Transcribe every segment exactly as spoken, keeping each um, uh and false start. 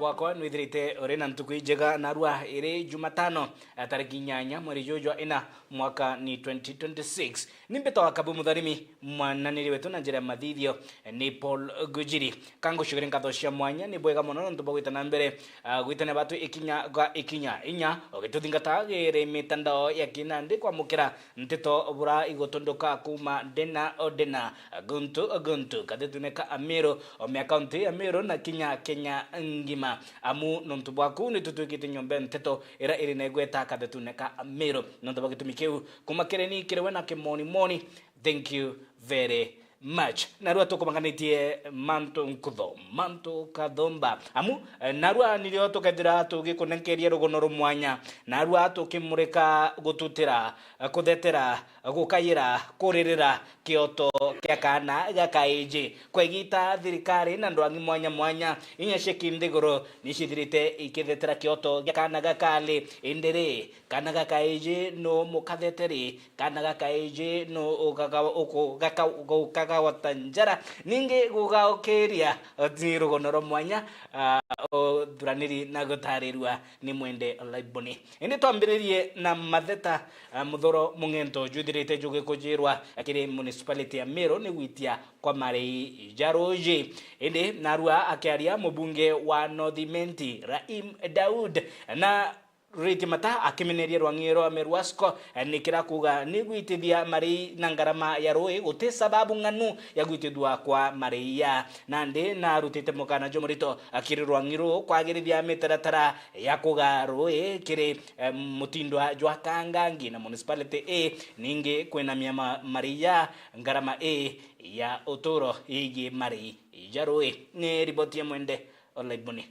Wakwa nwithirite uri na ntuku injega, narua iri Jumatano, eh, tariki inyanya mweri juju jwa ina, mwaka ni twenty twenty-six. Ni mbitagwa Kabu Mutharimi, mwananiri wetu na njira ya mathithio, eh, ni Paul Gujiri. Kangucugire nkatho cia mwanya, ni bwega mono nontu bwa gwita na mbere, ah, gwitania batu ikinya ga ikinya. Inya, ugituthingata giri mitandao ya kinandi kwamukira nteto bura igutunduka kuuma ndena o ndena, guntu o guntu, kathetune ka Amiru, o mea kaunti ya Meru na kinya Kenya ngima. Amu nontu bwaku ni tutwikite nyomba ya nteto ira iri na igweta kathetune ka Amiru. Nontu bwa gitumi kiu, kuuma kiri ni kiri we na kimoni moni, thank you very much. Narua tukubanganitie mantu nkutho, mantu kathomba. Amu, eh, narua nirio tukethira tugikunenkeria rugono rumwanya. Narua tukimurika gututira, eh, kuthetera, gukayira, kuririra kioto kia kaana gakaiji. Kwa igita thirikari na ndwang'i mwanya mwanya, inya cia kinthiguru, nicithirite ikithetera kioto gia kaana gakali. Indi ri, kaana gakaiji nu mukatheteri? Kaana gakaiji nu ugaga-, uku-, gaka-, gukagawata njara, ningi gugaukiria ni rugono rwa mwanya, ah, uthuraniri na gutarirua ni Mwende Laiboni. Indi twambiririe na matheta, ah, muthoro mung'ento jwithirite jugikujirwa kiri municipality ya Meru ni gwitia kwa marei ja ruuji. Indi narua akiaria mubunge wa North Imenti, Rahim Daud, na Ruriti mata akimeneria rwang'i rwa Meru Wasco, eh, ni kira kuuga ni gwitithia marei na ngarama ya ruui guti sababu ng'anu ya gwitithua kwa marei ya. Nandi narutite mukana jumurito akiri rwang'i ruu kwagirithia mitaratara ya kuga ruui kiri, eh, mutindwa jwa Kangangi na municipality ii, ningi kwinamia ma-, marei ya ngarama ii ya uturo igie marei ja ruui. Ni riboti ya Mwende Olaibuni.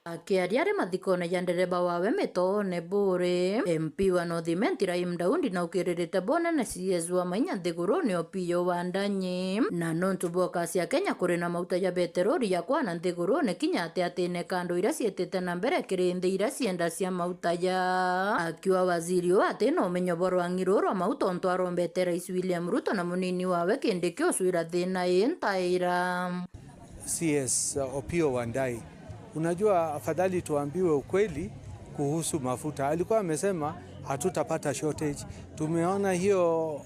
Akiaria ari mathikone ja ndereba wawe Mitoone Buri, M P wa North Imenti Rahim Daudi naukiririte bonene C S wa mainya nthigurune Opiyo Wandanyi. Na nontu bwa kasi ya Kenya kuri na mauta ja beterori ya kwana nthigurune kinya ati atine kando iria ciitite na mbere kiri nthi iria cienda cia mauta ja. Akiuga waziri uu ati na umenyo bwa rwang'i ruu rwa mauta ontu arombete Rais William Ruto na munini wawe Kindiki ucwira thina ii ntaira. C S Opiyo Wandayi. Unajua, afadhali tuambiwe ukweli kuhusu mafuta. Alikuwa amesema hatutapata shortage. Tumeona hiyo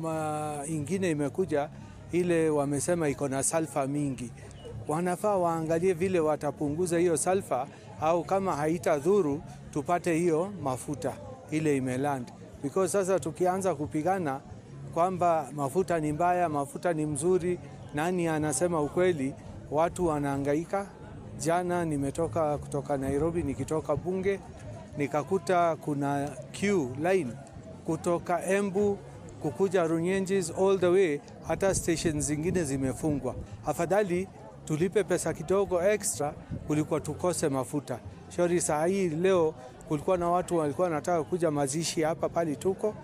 ma-, ingine imekuja, ile wamesema iko na sulfur mingi. Wanafaa waangalie vile watapunguza hiyo sulfur, au kama haitadhuru, tupate hiyo mafuta ile imeland. Because sasa tukianza kupigana kwamba mafuta ni mbaya, mafuta ni mzuri, nani anasema ukweli, watu wanahangaika. Jana nimetoka kutoka Nairobi, nikitoka bunge, nikakuta kuna queue line kutoka Embu kukuja Runyenjes all the way, hata stations zingine zimefungwa. Afadhali tulipe pesa kidogo extra kuliko tukose mafuta. Shauri saa hii leo kulikuwa na watu walikuwa wanataka kuja mazishi hapa pale tuko,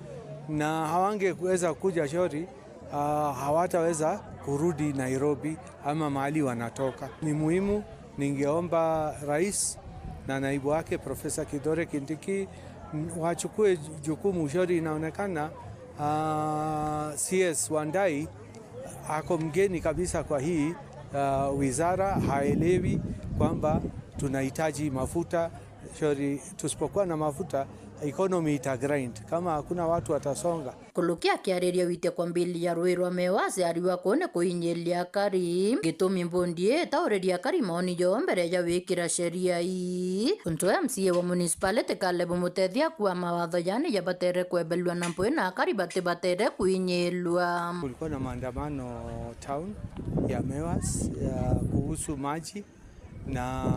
na hawangeweza kuja shauri, ah, hawataweza kurudi Nairobi ama mahali wanatoka. Ni muhimu, ningeomba rais na naibu wake Profesa Kithure Kindiki, m-, wachukue jukumu. Shauri inaonekana, ah, C S Wandayi ako mgeni kabisa kwa hii, ah, wizara, haelewi kwamba tunahitaji mafuta. Shauri tusipokuwa na mafuta, economy ita grind. Kama hakuna watu watasonga. Kuluki akiariria witia kwa mbili ya rui rwa Mewas ariwa kune kuinyiria akari. Gitumi mbondi itauriria akari maoni joo mbere ya wikira sheria ii. Untu M C A wa municipality Caleb Mutethi akua mawatho yani jabatere kwebelwa na mpwi na akari batibatere kuinyilwa. Kulikuwa na maandamano town ya Mewas ya kuhusu maji, na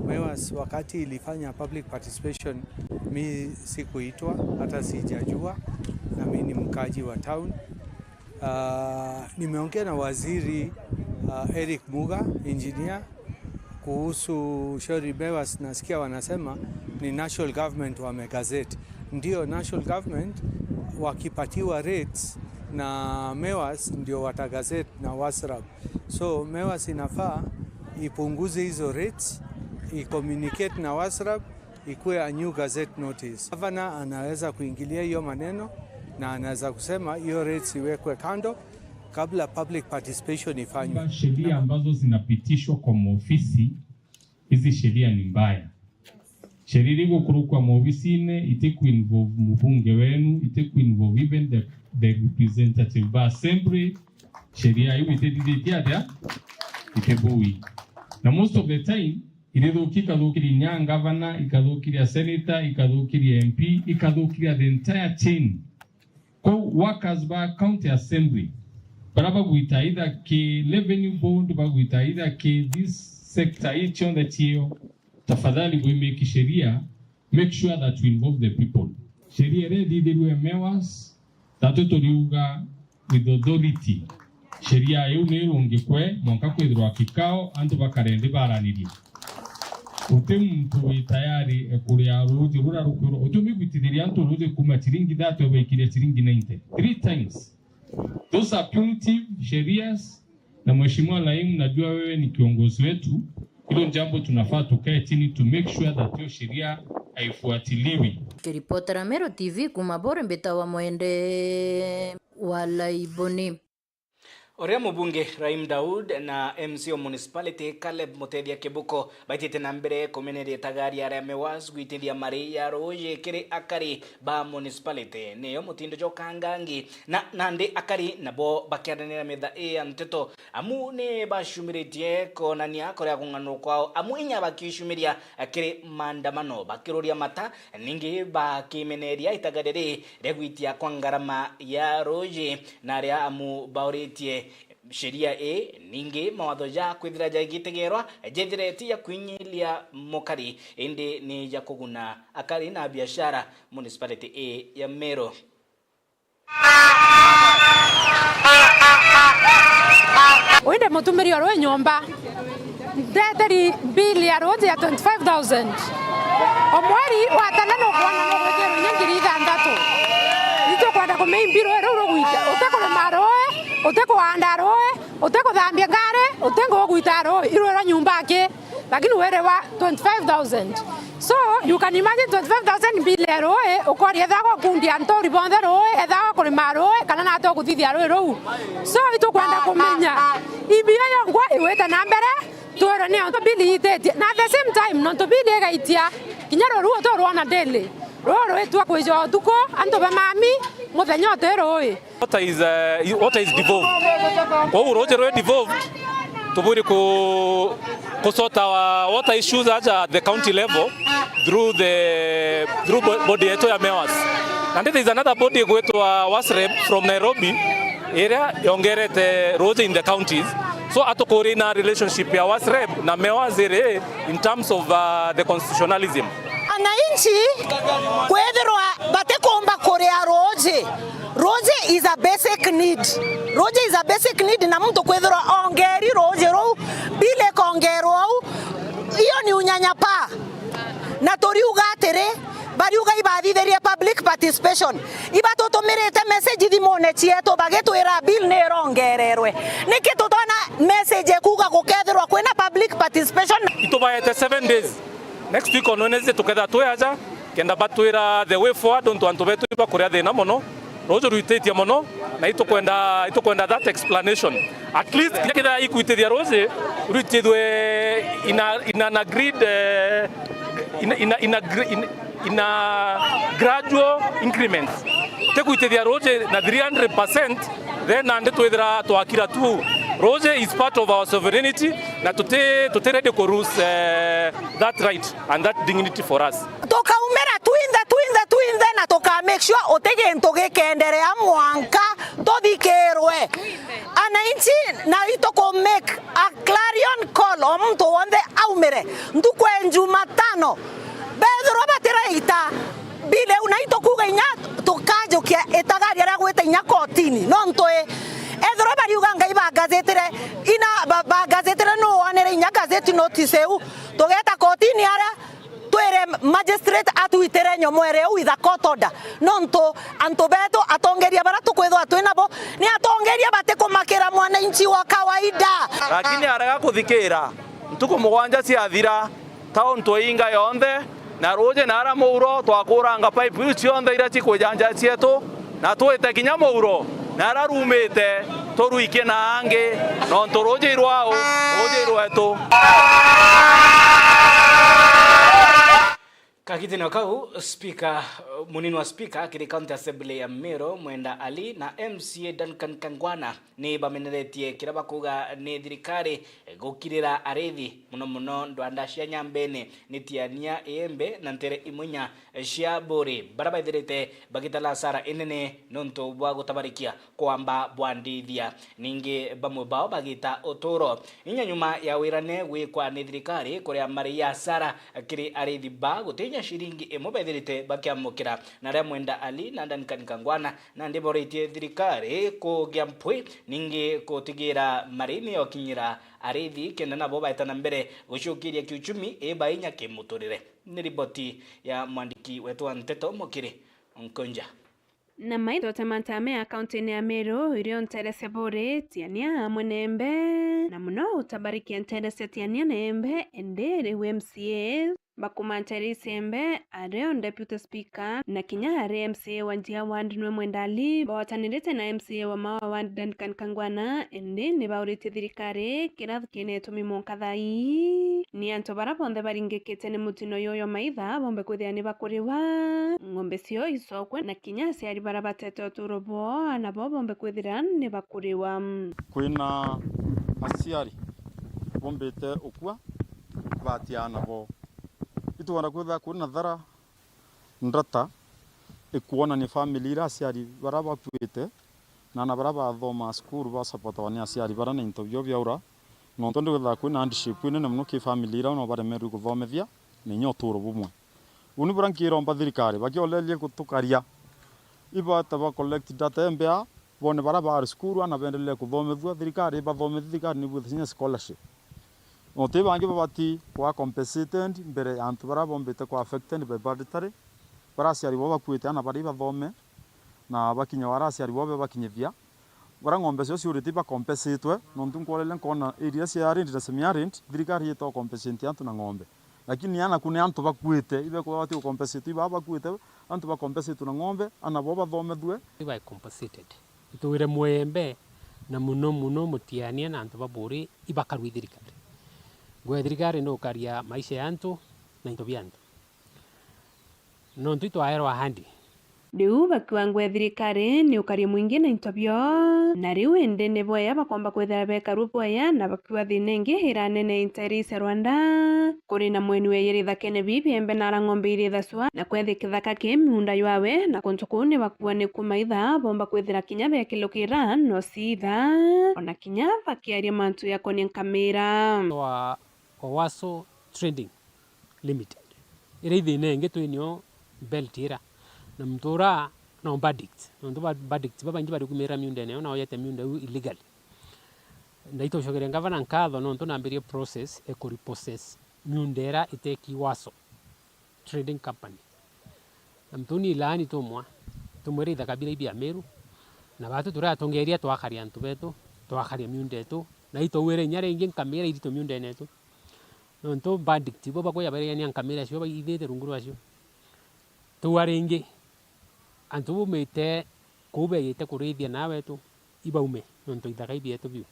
Mewas wakati ilifanya public participation, mi sikuitwa, hata sijajua, na mi ni mkaji wa town. Ah, nimeongea na waziri, ah, Eric Muga, engineer, kuhusu shauri Mewas, nasikia wanasema ni national government wamegazette. Ndio, national government wakipatiwa rates na Mewas ndio watagazette na WASRAB. So, Mewas inafaa ipunguze hizo rates, icommunicate na WASRAB, ikuwe a new gazette notice. Gavana anaweza kuingilia hiyo maneno na anaweza kusema hiyo rates iwekwe kando kabla public participation ifanywe. Sheria ambazo zinapitishwa kwa maofisi Hizi sheria ni mbaya. Sheria iria igukurukwa maobisine itiku involve mubunge wenu, itiku involve even the, the representative ba assembly. Sheria iu itithithitie atia? Itibui. Na most of the time, irithukia ikathukiria inya ngavana, ikathukiria senator, ikathukiria M P, ikathukiria the entire chain. Kou workers ba county assembly, baria bagwita either ki revenue board, bagwita either ki this sector ii cionthe cio, tafadhali bwimiki sheria, make sure that we involve the people. Sheria iria ithithirue Mewas, tatu turiuga with authority. Sheria iu ni irungikwe mwanka kwithirwa kikao, antu bakare nthi baranirie. Guti muntu wi tayari e kuria ruuji ruria rukwirwa, utumigwitithiria antu ruuji kuma chiringi thirty ubaikiria chiringi ninety. Three times. Those are punitive sherias, na Mheshimiwa Laimu, najua wewe ni kiongozi wetu, hilo jambo tunafaa tukae chini to make sure that hiyo sheria haifuatiliwi. Kiripotera Meru T V kuma Bore, mbitawa Mwende wa Laiboni. Uria mubunge Rahim Daud na M C o municipality Caleb Mutethia Kibuko baitite na mbere kumeneria itagaria ria Mewas gwitithia mari ya ruuji kiri akari ba municipality, niyo mutindo jwa ukangangi, na nandi akari nabo bakiaranira metha ii ya nteto, amu ni bacumiritie konania kuria kung'anurwa kwao, amu inya bakicumiria kiri maandamano, bakiruria mata, ningi bakimeneria itagaria ri ria gwitia kwa ngarama ya ruuji, na aria amu bauritie sheria ii, ningi mawatho ja kwithira jagitegerwa jethire ti ja kwinyiria mukari, indi ni ja kuguna akari na biashara municipality ii ya Meru. Indi mutumiri o ruuji nyomba, ndeteri bill ya ruuji ya twenty-five thousand. O mweri wa tano nukwona nugwikirwa inya ngiri ithanthatu. Itukwenda kumeimbi ruuji ruu rugwita, utikurima ruuji, utikuanda ruuji, utikuthambia ngari, utingugwita ruuji, iruirwa nyumba aki, lakini wiriwa twenty-five thousand. So, you can imagine twenty-five thousand bill ya ruuji, ukoria ethagwa kundia nturi bonthe ruuji, ethagwa kurima ruuji, kana nate ukuthithia ruuji ruu. So, itukwenda kumenya, ibio yongwa igwite na mbere, twirwe ni ontu bill iititie. Na at the same time, nontu bill igaitia, kinya ruuji ruu uturwona daily. Ruuji rwitua kwija utuku, antu ba mami, muthenya uti ruuji. Water is, uh, water is devolved. Kwou ruuji rwi devolved, tubwiri ku, ku sort our water issues aja at the county level through the, through bo-, body yetu ya Mewas. And there is another body igwitwa WASREB from Nairobi, iria yongerete ruuji in the counties. So atukuria na relationship ya WASREB na Mewas iri in terms of, uh, the constitutionalism. Ananchi kwithirwa batikumba kuria ruuji. Ruuji is a basic need. Ruuji is a basic need, na muntu kwithirwa ongeri ruuji ruu, bill ikongerwa uu, iyo ni unyanyapaa. Na turiuga atiri, bariuga ibathithirie public participation. Ibatutumirite message thimune cietu bagitwira bill ni irongererwe. Niki tutona message ikuuga gukethirwa kwina public participation? Itubaete seven days. Next week on Wednesday tukethira twi aja, kenda batwira the way forward, untu antu betu ibakuria thina mono, ruuji rwititie mono, na itukwenda, itukwenda that explanation. At least, kinya kethira ikwitithia ruuji, rwitithwe in a, in an agreed, eh, in, in, in, agre-, in, in a gradual increments. Ti kwitithia ruuji na three hundred percent, then nandi twithira twakira tu. Ruuji is part of our sovereignty, na tuti, tuti ready ku lose, eh, that right and that dignity for us. Tukaumira twinthe, twinthe, twinthe, na tuka make sure uti gintu gikenderea mwanka tuthikirwe. Ananchi, na ituku make a clarion call o muntu wonthe aumire ntuku ya Jumatano. Bethirwa batiraita bill iu, na itukuuga inya tukajukia itagaria ria gwita inya kotini, nontu i, ethirwa bariuga ngai bagazitire, ina ba-, bagazitire nu wonere inya gazeti notice iu, tugeta kotini aria twire magistrate atwitire nyomwere iu with a court order, nontu antu betu, atongeria baria tukwithwa twi nabo ni atongeria batikumakira mwananchi wa kawaida. Lakini arega kuthikira, ntuku mugwanja ciathira, town twiinga yonthe, na ruuji na ara muuro twakuranga pipe iu cionthe iria cikwija nja cietu, na twite kinya muuro, na ara ruumite turwikie na angi, nontu ruuji rwao, ruuji rwetu. Kagitene kau, spika, munini wa spika kiri County Assembly ya Meru, Mwenda Ali, na M C A Duncan Kangwana ni bameneretie kiria bakuuga ni thirikari gukirira arithi, muno muno ndwanda cia Nyambene, ni Tiania, Iembe na ntere imwe inya cia Buri, baria baithirite bagitara hasara inene nontu bwa gutabarikia kwamba bwandithia. Ningi bamwe bao bagita uturo. Inya nyuma ya wirane gwikwa ni thirikari kuria mari ya hasara kiri arithi ba, guti inya ciringi imwe bethirite bakiamukira. Na ria Mwenda Ali na Duncan Kangwana nandi boritie thirikari kugia mpwi, ningi gutigira mari ni yokinyira arithi, kenda nabo baeta na mbere gucokeria kiuchumi iba inya kimuturire. Ni riboti ya mwandiki wetu wa nteto Mukiri Nkonja. Na maitho tematame ya kaunti-ini ya Meru, irio ntere cia Buri, Tiania amwe na Embe, na muno utabarikia ntere cia Tiania na Embe, indi riu M C A bakuma ntere ici Embe, ario Deputy Speaker, na kinya ari M C A wa Njia Ward nwe Mwenda Ali, bawatanirite na M C A wa Maua Ward Duncan Kangwana, indi ni bauritie thirikari kiria kina itumi mwanka thaa ii ni antu baria bonthe baringikite ni mutino yuyu maitha bombe kwithira ni bakuriwa, ng'ombe cio icokwe, na kinya aciari baria batete uturo bwoo, aana boo bombe kwithira ni bakuriwa. Kwina aciari bombite ukua batia aana boo. Itwenda kwithira kwina thara ndata ikwonania family iria aciari baria bakuite na aana baria bathomaa cukuru basapotawa ni aciari baria na into bio biaura, nontu ndikwithirwa kwina hardship inene mono ki family iria no baremerwe kuthomethia na inya uturo bumwe. Uu ni buria nkiromba thirikari, bakiolerie gutukaria, ibata ba collect data imbea, bone baria bari cukuru, aana bendelee kuthomethua, thirikari ibathomethie, thirikari ni ibwithagia inya scholarship. Nontu bangi babati kwa compensated mbere ya antu baria bombite kwa affected by budgetary, baria aciari boo bakuite aana baria ibathome, na bakinya wara aciari boo bebakinyithia. Baria ng'ombe cio ciurite ibakompesitwe, nontu nkworere nkona area cia arid na semi arid, thirikari itokompesiti antu na ng'ombe. Lakini ana ku ni antu bakuite, ibekwa bati gukompesitwe, ibaa bakuite, antu bakompesitwe na ng'ombe, ana bo bathomethue. Ibae compensated. Itwire mwembe, na muno muno mutiania na antu ba Buri ibakarua i thirikari. Ngwe thirikari ni gukaria maisha ya antu na into bia antu. Nontu itwaerwa ahadi. Riu bakiuga ngwe thirikari ni ukaria mwingi na into bio, na riu indi ni bwea bakomba kwithira bekarua bwea na bakiuga thina ingi iranene intere cia Rwanda. Kuri na mweni weeyiri ithakene bibi embe na ara ng'ombe iri ithacua, na kwethi kithaka ki miunda ywawe, na kuntu kuu ni bakua ni kumaitha bomba kwithira kinya bekilukira no ciitha, ona kinya bakiaria mantu yakonia nkamira. Wa Owaso Trading Limited. Iria ithina ingi twinio belt ira. Na muntu ura no verdict. Nontu ba-, verdict babaingi bari kumira miundene yo na oyete miunda iu illegally. Ndaitucokeria ngavana nkatho nontu nambirie process e ku repossess miunda ira iteki Waso Trading Company. Na mtuni ilaani tumwa, tumwira ithaka bira ibia Meru. Na batu turatongeria twakaria antu betu, twakaria miunda yetu, na itwawire inya ringi nkamira irito miundene yetu. Nontu verdict bo bakuja baregania nkamira cio baithite rungu rwacio. Tuua ringi, antu bumite kuu beyite kurithia na wetu, ibaume, nontu ithaka ibietu biu.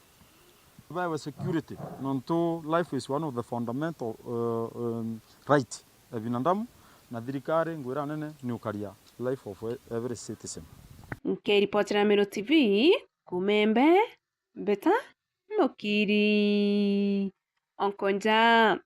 Baewe security, nontu life is one of the fundamental, uh, um, right ya binadamu, na thirikari ngwira nene ni ukaria life of every citizen. Nkiripotera Meru T V, Kumembe, Mbeta Mukiri, Onkonja.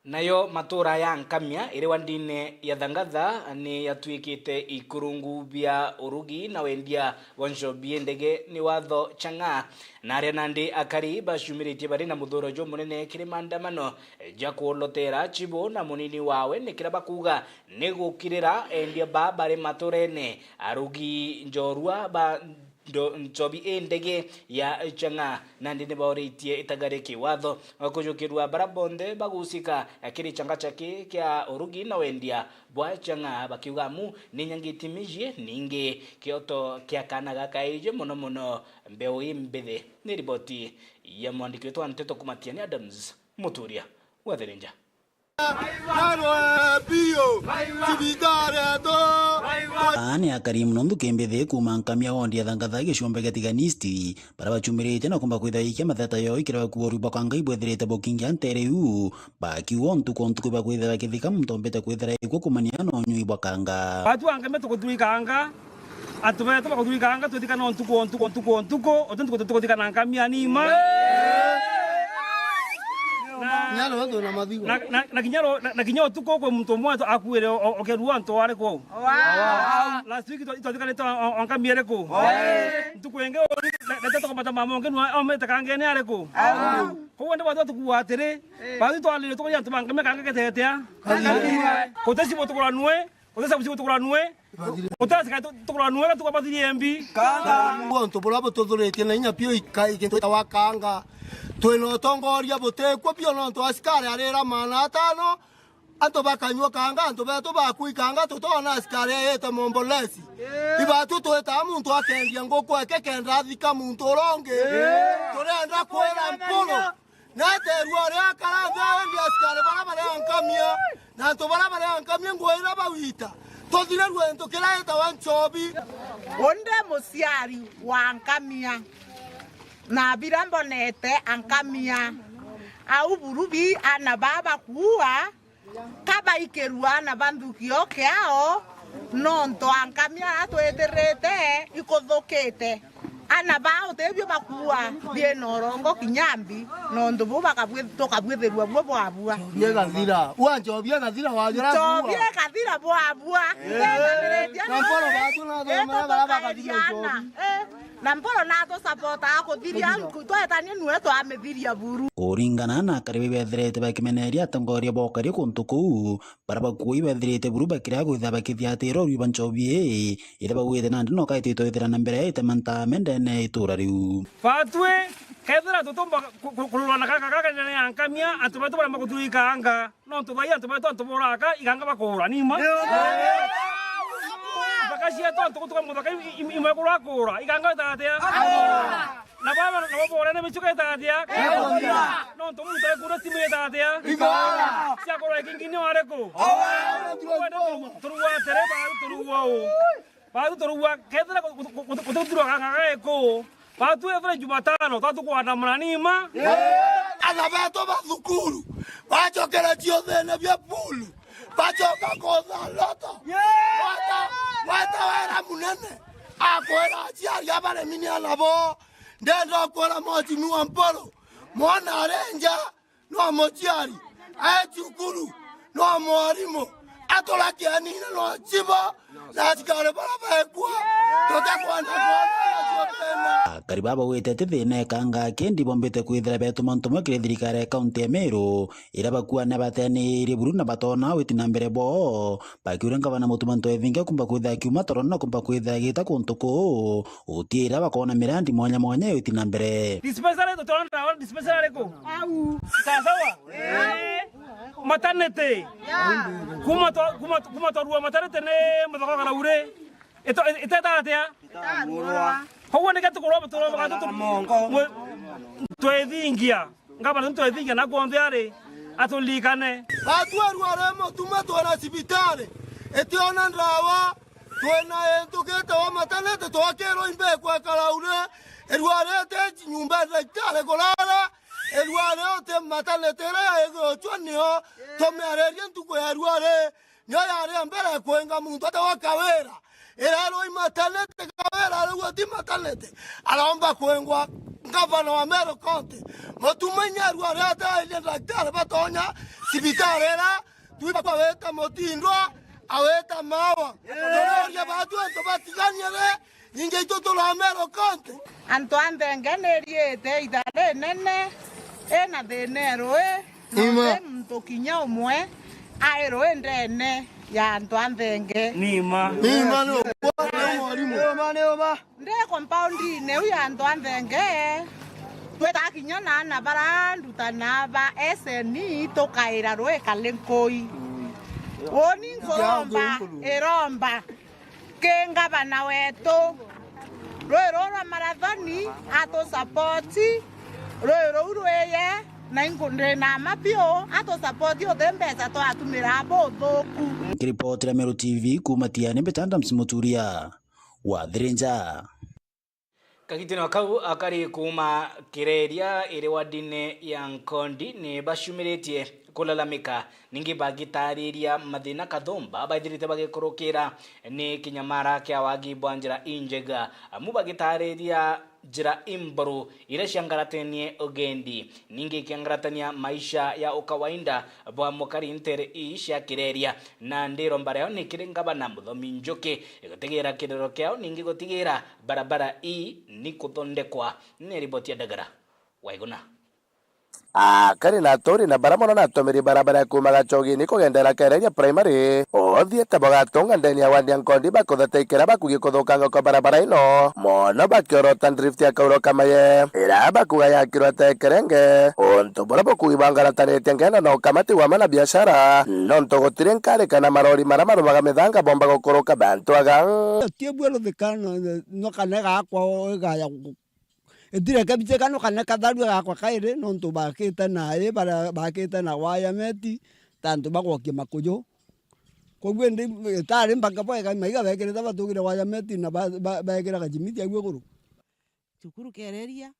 Nayo matuura ya Nkamia iri wandine ya Thangatha ni yatuikite ikurungu bia urugi na wendia bwa nchobi indege ni watho Chang'aa. Na aria nandi akari baciumiritie bari na muthuro jumunene kiri maandamano ja kuolotera chibu na munini wawe, ni kiria bakuuga ni gukirira endia baa bari maturene, arugi njorua ba ndo-, nchobi indege ya Chang'aa, nandi ni bauritie itagari kiwatho kujukirua baria bonthe bagucika kiri changacha ki kia urugi na wendia bwa Chang'aa, bakiuga amu ni nyangiti mijie, ningi kioto kia kaana gakaiji mono mono mbeu imbithi. Ni riboti ya mwandiki wetu wa nteto kuma Tiani, Adams Muturia wa Thirinja. Aa ni akari mono nthuki mbithi kuuma Nkamia wondi ya Thangatha gicumba gia Tigania East, baria bacumirite na kumba kwithira ikia matheta yoo ikira bakuoru bwa kanga ibwethirite bukingia ntere iu, bakiuga ntuku o ntuku bakwithira bakithika muntu ombite kwithira ikua kumania na unyui bwa kanga. Batu a Nkamia tukuthurikanga, antu betu bakuthurikanga, twithikana o ntuku, o ntuku, o ntuku, o ntuku, o ntuku tukuthikana Nkamia ni mma. Na, Kinya rwendo na mathigo. Na, na, na kinya ro-, na, na kinya utuku kwi muntu umwe atu-, akuire o-, o-, okerua antu ari ku? Wow. Last week itwa-, itwathikanite o-, o-, o Nkamia iriku? Ntuku ingi uri, na, na tatukamata mama ungi nwa omete kangene ariku? Koguo ndi bathu tukuuga atiri, bathu twarire tukuri antu ba Nkamia kanga getetea. Kutesi butukuranue, kutesi butukuranue. Utesika tu-, tukuranue na tukabathirie mbi. Kanga. Untu buria bututhuritie na inya piu ika-, ikintu gitawa kanga. Twina utongoria butikwo biu nontu asikari arira maana atano, antu bakanyua kanga, antu betu bakui kanga, tutona asikari ayite mombolesi. Ibatu twita muntu akendia nguku eke kenda athika muntu uria ungi. Turenda kwira Mpuru. Nate irua ria Karanja endi asikari baria bari a Nkamia, na antu baria bari a Nkamia nguo iria bawita, tuthirirue gintu kiria gitawa nchobi. Undi muciari wa Nkamia, na biria mbonete a Nkamia, au burubi ana baa bakuua, ka baikirua ana ba nthuki o kiao, nontu a Nkamia aria twitirite ikuthukite. Ana baa utibio bakuua biina urongo kinya mbi, nontu buu bakabwi-, tukabwithirua buo bwabua. Nchobi igathira. Ua nchobi igathira, wajura nchobi kuua. Igathira bwabua. Eh. Ndenaniritie na Mporo batu na eh, thomera baria bakathira tutukairiana. Nchobi. Eh. Na Mporo natusapotaa kuthiria nku-, twetanie nue twamithiria buru. Kuringana na akari bethirite bakimeneria atongoria ba ukari kuntu kuu, baria bakuui bethirite buru bakiria kwithira bakithia atira uriu bwa nchobi ii, iria baugite nandi no kaitite kwithira na mbere ite mantame ndene ya itura riu. Batwi, kethira tutumba ku-, ku-, kururwa na kaka kaka ndene ya Nkamia, antu betu baria makuturikanga. Nontu bai antu betu antu boraka, iganga bakuura, ni mma? Ithaka cietu antu gutuka muthaka i-, i-, imwe kurwa kuura, iganga ita atia? Na baba nabo borene michuka ita atia? Nontu muntu akuura simu ita atia? Ciakorwa ikingini wariku? Turugwa atere, bau turugwa u. Batu turugwa, kethira gu-, gu-, gu-, gututirwa kanga gaku, batu ethira Jumatano, tatu kuandamana ni mma. Ana betu ba thukuru, bacokere ciuthine bia pool, bacoka kutha loto. Gwata, gwata wera munene, akwira aciari abaremi ni ana bo, ndenda kwira mutimi wa Mporo, mwana ari nja, no muciari, ae cukuru, no mwarimu, aturakianine no cibo, na asikari baria bekua, tutikwenda kwona acio thina. Akari baba baugite ti thina ikanga, kindi bombite kwithira betuma ntumwa kiri thirikari ya kaunti ya Meru, iria bakuana bateanirie buru na batona witi na mbere bwoo, bakiuria ngavana Mutuma M'Ethingia kumba kwithira akiuma toro na kumba kwithira agita kuntu kuu, utiira bakoona mirandi mwanya mwanya iwiti na mbere. Dispensary, tutiona ndawa dispensary iriku? Au. Sawa sawa? Eh. Maternity. Kuma twa-, kuma, kuma twarua maternity ni muthoko karauri. Ito-, iteta atia? Koguo nike tukurwa, tukurwa, twithingia. Ngavana, twithingia na kwonthe ari, aturirikane. Batwi irua ri Mutuma twina cibitari itiona ndawa, twina intu gitawa maternity, twakirwa imbekwa karauri, irua riti nyumba ya daktari kurara, irua ri uti maternity iria iguchwa nio tumiaririe ntuku ya irua ri, nio yari ya mbere kwinga muntu atawa Kawira. Irerwa i maternity, Kawira arauga ti maternity. Aromba kwingwa ngavana wa Meru County. Mutuma inya irua ria atairie daktari batonya cibitari ira, twiba kwawita Mutindwa, awita Mawa. Turoria batu antu batiganie ri, Ningi itu turi Meru County. Antu a Nthenge ni iriite itha rinene, ina thina e rui, na uti muntu kinya umwe ai rui ndene ya antu a Nthenge. Ni mma. Ni mma, ni uma, ni uma, ni uma. Ndi compound-ini iu ya antu a Nthenge, twita kinya na ana bara ndutana ba S N E, tukaira rui Kalinkui. Uuni nkuromba, iromba ki ngavana wetu, rui ruu rwa marathoni, atusapoti, rui ruu rwiye, Na ingu-, ndi na ma biu, atusapoti uthi mbeca twatumira buthuku. Nkiripotera Meru T V kuuma Tiani, mbita Adams Muturia wa Thirinja. Kagitino kau akari kuuma Kireria iri wadine ya Nkondi ni bacumiritie kulalamika, ningi bagitariria mathina kathumba baithirite bagikurukira ni kinyamara kia wagi bwa njira injega, amu bagitariria njira imboru iria ciangaratenie ugendi, ningi ikiangaratania maisha ya ukawaida bwa mukari ntere ii cia Kireria. Na ndiromba riao ni kiri ngavana Muthomi Njuki gutigira kiriro kiao, ningi gutigira barabara ii ni kuthondekwa. Ni riboti ya Ndagara Waiguna. Akari na aturi na bara mono na atumiri barabara ya kuuma Gachogini kugendera Kereria Primary, uthiite bwagatunga ndeni ya wandi ya Nkondi bakutheteikira bakugi kuthukanga kwa barabara ino, mono bakiorota drift ya Kauro Kamaye, ira bakuga yakirwe ta ekerenge, untu buria bukugi bwangaratanitie ngendo na ukamati wa mana biashara, nontu gutiri nkari kana marori maria marumaga mithanga bomba gukuruka bantu aga. Ti bwero thikana no kana gakwa igaya Itireke bichekano kana katharua gakwa kairi, nontu bakite na ii, bara-, bakite na waya meti, ta antu bagwokia makuju. Koguo indi itari mpaka bwega, maiga bekirite batugire waya meti na ba-, ba-, bekira gachimiti au iguru. Cukuru Kereria,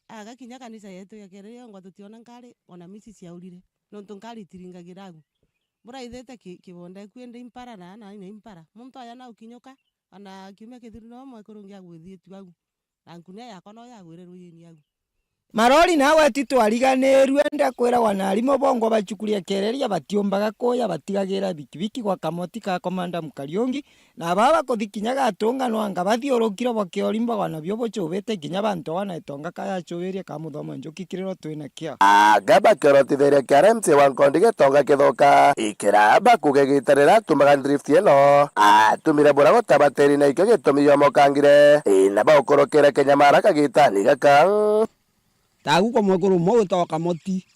aga kinya kanisa yetu ya Kereria, yongwa tutiona nkari, ona misi ciaurire, nontu nkari itiringagira au. Buraithite ki-, kibonda eku indi impara na, na, na impara. Muntu aya na ukinyuka, ona kiumia kithiru no mwekuru ungi agwithitie au. Na nkunia yakwa no yagwire ruyiini au. Marori nawe ti twariganirue, ndakwiragwa na arimu bongwa bacukuria Kereria batiumbaga kuya, batigagira bikibiki gwa kamoti ka Komanda Mukariungi, na baba bakuthi kinya Gatunga no anga bathiurukire bakiorimba gwa nabio bucubite kinya bantu awa na itonga ka yacubirie ka Muthomo Njuki kiriro twina kio. Anga bakiorotithiria kia R M C wa Nkondi Gitonga Kithuka, ikira bakuge gitarira atumaga drift ino, atumire bura gutabatiri na ikio gitumi yomokangire, ina baukurukire kinyamara kagitani gaka. Tagu kwa mwekuru umwe witagwa Kamoti,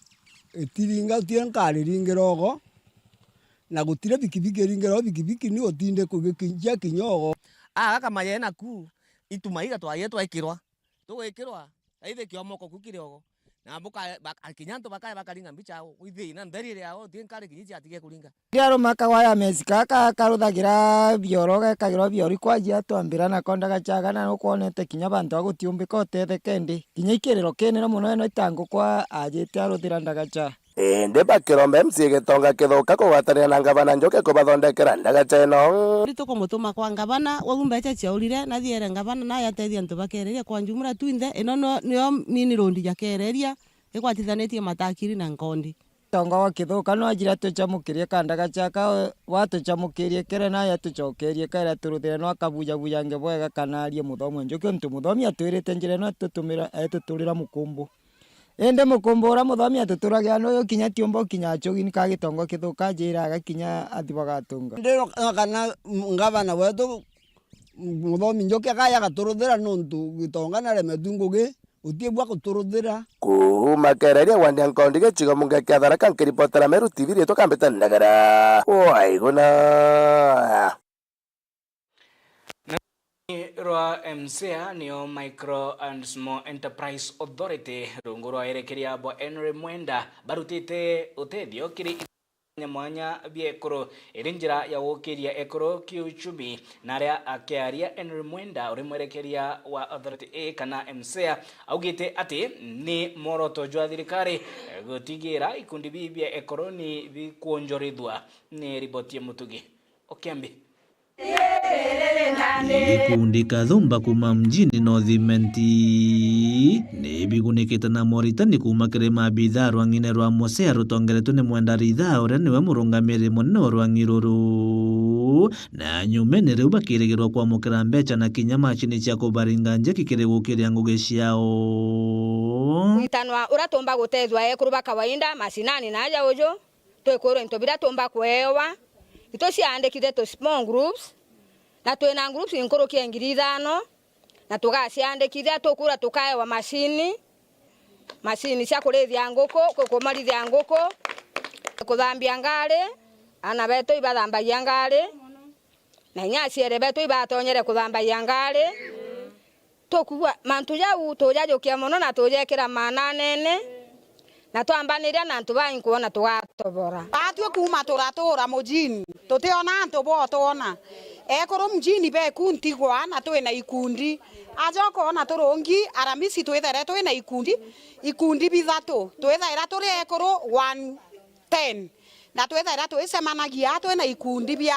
itiringa utire nkari ringira ogo, na gutire bikibiki iringira ogo, bikibiki ni utinde kugikinjia kinya ogo. Aga Kamaye naku, ituma iga twaye twekirwa, tugwikirwa, thaithikio moko ku kiri ogo. Na buka-, bak-, kinya antu bakaya bakaringa mbicha ao, ithiina ntheri iri ao, ti nkari kinya ciatige kuringa. Riaruma kawaya mesi gaka karuthagira bioro, gekagirwa bioro ikwajia twambira nako ndagachaga, na nukwonete kinya bantu agutiumbika utetheke ndi. Kinya ikiriro kinene mono eno itangukwa ajite aruthira ndagacha. Indi bakiromba M C A Gitonga Kithuka kugwatanira na ngavana Njuki kubathondekera ndagacha ino. Ri tukumutuma kwa ngavana, wau mbecha ciaurire, nathiere ngavana naye atethia antu ba Kereria kwa njumura twinthe, ino no, nio mini road ya Kereria, igwatithanitie Matakiri na Nkondi. Tonga wa Kithuka no ajire atucamukirie ka ndagacha ka, watucamukirie kere naye atucokerie kere turuthire no akabujabujange bwega kana arie Muthomo Njuki, untu Muthomi atwirite njira ino atutumira, etuturira mukumbu. Indi mukumbu uria Muthomi atuturagira nuyu kinya tiumba ukinya Achogini ka Gitonga Kithuka ajira agakinya athi bagatunga. Ndiro kana ngavana wetu Muthomi Njuki akaya agaturuthira nontu Gitonga naremetwi ngugi, uti bwa guturuthira. Kuuma Kereria wandi ya Nkondi gicigo mbunge kia Tharaka, nkiripotera Meru T V riitwa Kambita Ndagara. Waiguna. Rwa M C A nio Micro and Small Enterprise Authority, rungu rwa werekeria bwa Henry Mwenda, barutite utethio kiri mwanya mwanya bia ekuru, iri njira ya gukiria ekuru kiuchumi. Na aria akiaria, Henry Mwenda, uri mwerekeria wa authority ii kana M C A, augite ati ni mworoto jwa thirikari gutigira ikundi bibi bia ekuru ni bikwonjorithua. Ni riboti ya Mutugi Okiambi. Gikundi kathumba kuuma mjini North Imenti ni bigunikite na moritani kuuma kiri maabithaa rwang'ine rwa Mosea rutongeretwe ni Mwenda Rithaa, uria niwe murungamiri munene wa rwang'i ruru. Na nyumene riu bakirigirwa kwamukira mbecha na kinya macini cia kubaringa njeki kiri gukiria ngugi ciao. Kwitanwa uria tumba gutethwa ekuru ba kawaida, macinani na aja uju. Twikwirwa into biria tumba kweewa. Itu ciaandikithie tu small groups, na twina groups inkuruki ya ngiri ithano, na tugaciandikithia, tukwirwa tukaewa macini, macini cia kurithia nguku, kwi kumarithia nguku, kuthambia ngari, aana betu ibathambagia ngari, na inya aciari betu ibatonyere kuthambagia ngari. Tukuuga mantu jau tujajukia mono na tujekira maananene, Na twambaniria na antu bangi kwona tugatobora. Batwi kuuma turatuura mujini, tutiona antu botwona. Ekuru mjini beku ntigwa na twina ikundi. Aja ukoona turungi, Aramisi twithaire twina ikundi, ikundi bithatu. Twithaira turi ekuru one ten. Na twithaira twicemanagia twina ikundi bia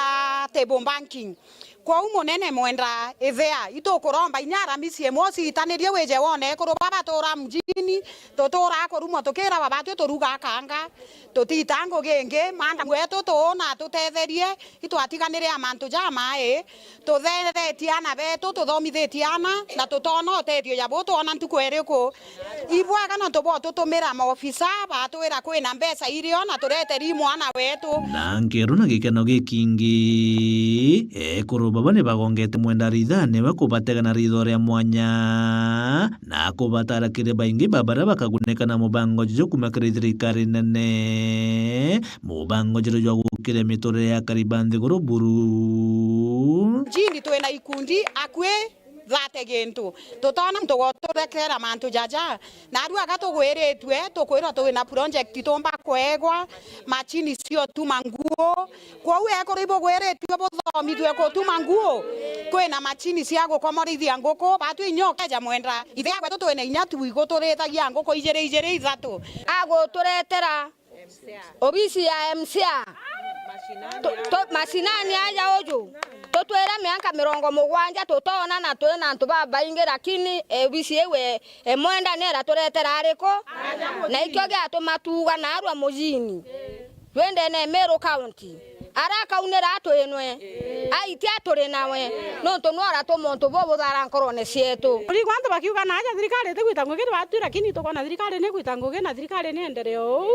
table banking. Kwou munene mwenda ithea, itukuromba inya Aramisi imwe ucitanirie wije wone ekuru baba tuura mjini, tuturaa kurumwa tukiragwa batwi turuga kanga, tutita ngugi ingi, manda mwetu tuuna tutetherie, itwatiganire a mantu jamai, tutheretie ana betu, tuthomithitie ana, na tutona utethio ja bu twona ntuku iriku. Ibwega nontu bwa ututumira maofisa batwira kwina mbeca irio na tureteri mwana wetu. Na nkeru na gikeno gikingi, ekuru baba ni bagongete mwenda rithaani we kubatega na ritho ria mwanya, na kubatara kiri baingi ba baria bakagunika na mubango juju kuuma kiri thirikari nene, mubango juju jwa gukiria miturire ya akari ba nthiguru buru. Mjini twina ikundi akui thate gintu. Tutona muntu goturekera mantu jaja. Narua aga tugwiritue, tukwirwa twina project tumba kwegwa, machini cio tuma nguo. Kwou ekuru ibugwiritue buthomithue gutuma nguo, kwina machini cia gukomorithia nguku, batwi inya ukeja mwenda. Ithe agwetu twina inya tu iguturithagia nguku ijiri, ijiri, ithatu. Aguturetera obisi ya M C A. Tu-, tu-, mashinani aja uju. Tutwire miaka mirongo mugwanja tutoona na twina antu babaingi, lakini, eh, obisi iu, eh, eh, mwenda ni iraturetera ariku? Na ikio giatuma tuuga narua mujini. Twendene Meru County. Ara akaunira atwinwe. Aitia turi nawe. Nontu nwe uratuma untu bubu buthara nkorone cietu. Urigwa antu bakiuga na aja thirikari itigwita ngugi ni batwi, lakini tukona thirikari ni igwita ngugi na thirikari ni endelee uu.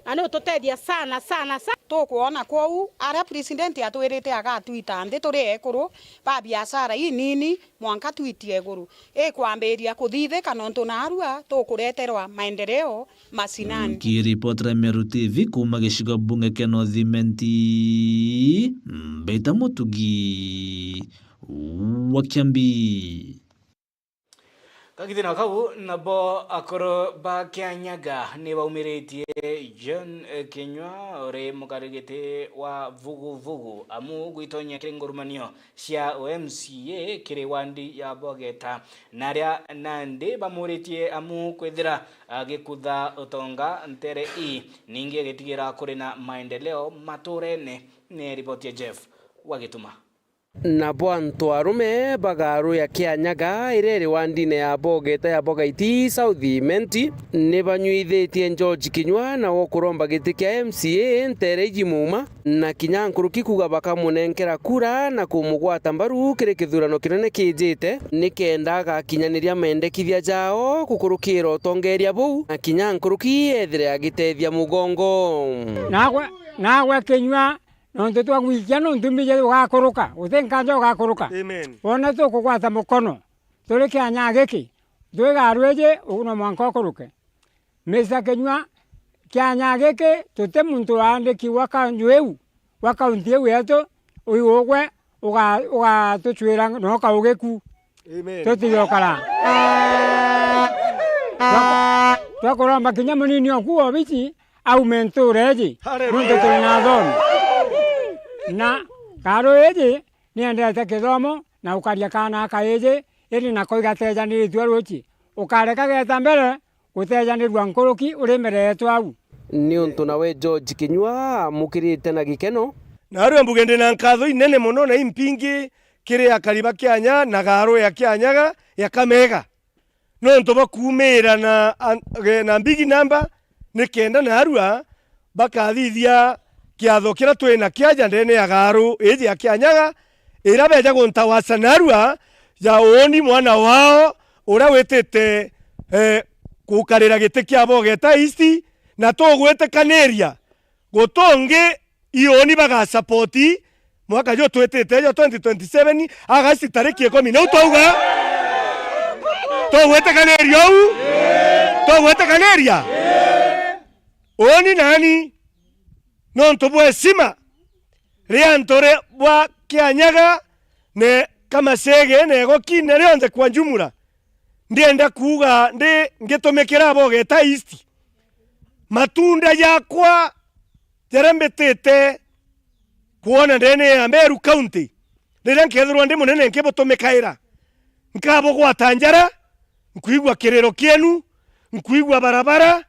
Na ni ututethia sana, sana, sana. Tukwona kwou, aria president atwirite agatwita nthi turi ekuru ba biashara inini, mwanka twitie iguru. Ikwambiria kuthithika nontu narua tukureterwa maendeleo mashinani. Nkiripotera Meru T V kuuma gicigo bunge kia North Imenti, Mbita Mutugi wa Kiambi. Kagitino kau nabo akuru ba Kianyaga ni baumiritie John Kinyua uri mukarigiti wa Vuguvugu amu gwitonyia kiri ngurumanio cia U M C A kiri wandi ya Bogeta, na aria nandi bamuritie amu kwithira agikutha utonga ntere ii, ningi agitigira kuri na maendeleo maturene. Ni riboti ya Jeff Wagituma. Nabo antu arume ba Garu ya Kianyaga, iria iri wandine ya Bogeta ya Bogaiti South Imenti, ni banyuithitie George Kinyua na wo kuromba giti kia M C A ntere iji muuma, na kinya nkuruki kuuga bakamunenkera kura na kumugwata mbaru kiri kithurano kinene kiijite, nikenda agakinyaniria mendekithia jao gukurukira utongeria buu, na kinya nkuruki ethire agitethia mugongo. Nagwe, nagwe Kinyua, nontu twagwikia nontu mbiji ugakuruka, guti nkanja ugakuruka. Amen. Wona tukugwata mukono, turi kianya giki, twi Garu iji, uu no mwanka ukuruke. Mister Kinyua, kianya giki tuti muntu waandikirwa kanju iu, wa kaunti iu yetu, uyu ugwe uga-, ugatucwira no kaugiku. Amen. Tutigokara. Twa-, twakuromba kinya munini oku wa obici aume ntuura iji, Hallelujah. Nontu turi na athomi. Na Garu iji niendete kithomo na ukaria kaana aka iji, indi nako igatejaniritua ruuji. Ukareka geeta mbere, gutejanirua nkuruki uri mbere yeetu au. Niuntu nawe George Kinyua amukirite na gikeno. Naarua mbuge ndi na nkatho inene mono na impingi kiri akari ba Kianya na Garu ya Kianyaga ya Kamega, nontu bwa kuumiira na, an-, ge-, na mbigi namba, nikenda naarua bakathithia kiatho kiria twi na kiaja ndene ya Garu iji ya Kianyaga, iria beeja guntawaca narua ja uuni mwana wao uria witite, eh, gukarira giti kia Bogeta East, na tugwitikaniria gutungi iuni bagasapoti mwaka juu twitite jo twenty twenty-seven, Agasti tariki ikumi. Niu twauga, tugwitikaniria uu? Tugwitikaniria? Uuni nani? Nontu bwa heshima ria antu ri-, bwa Kianyaga, ne Kamacege, ne Goki, ne rionthe kwa jumla, ndienda kuuga ndi ngitumikira Bogeta East. Matunda jakwa jaria mbitite kwona ndene ya Meru County, riria nkethirwa ndi munene nkibutumikaira, nkabugwata njara, nkwigua kiriro kienu, nkwigua barabara,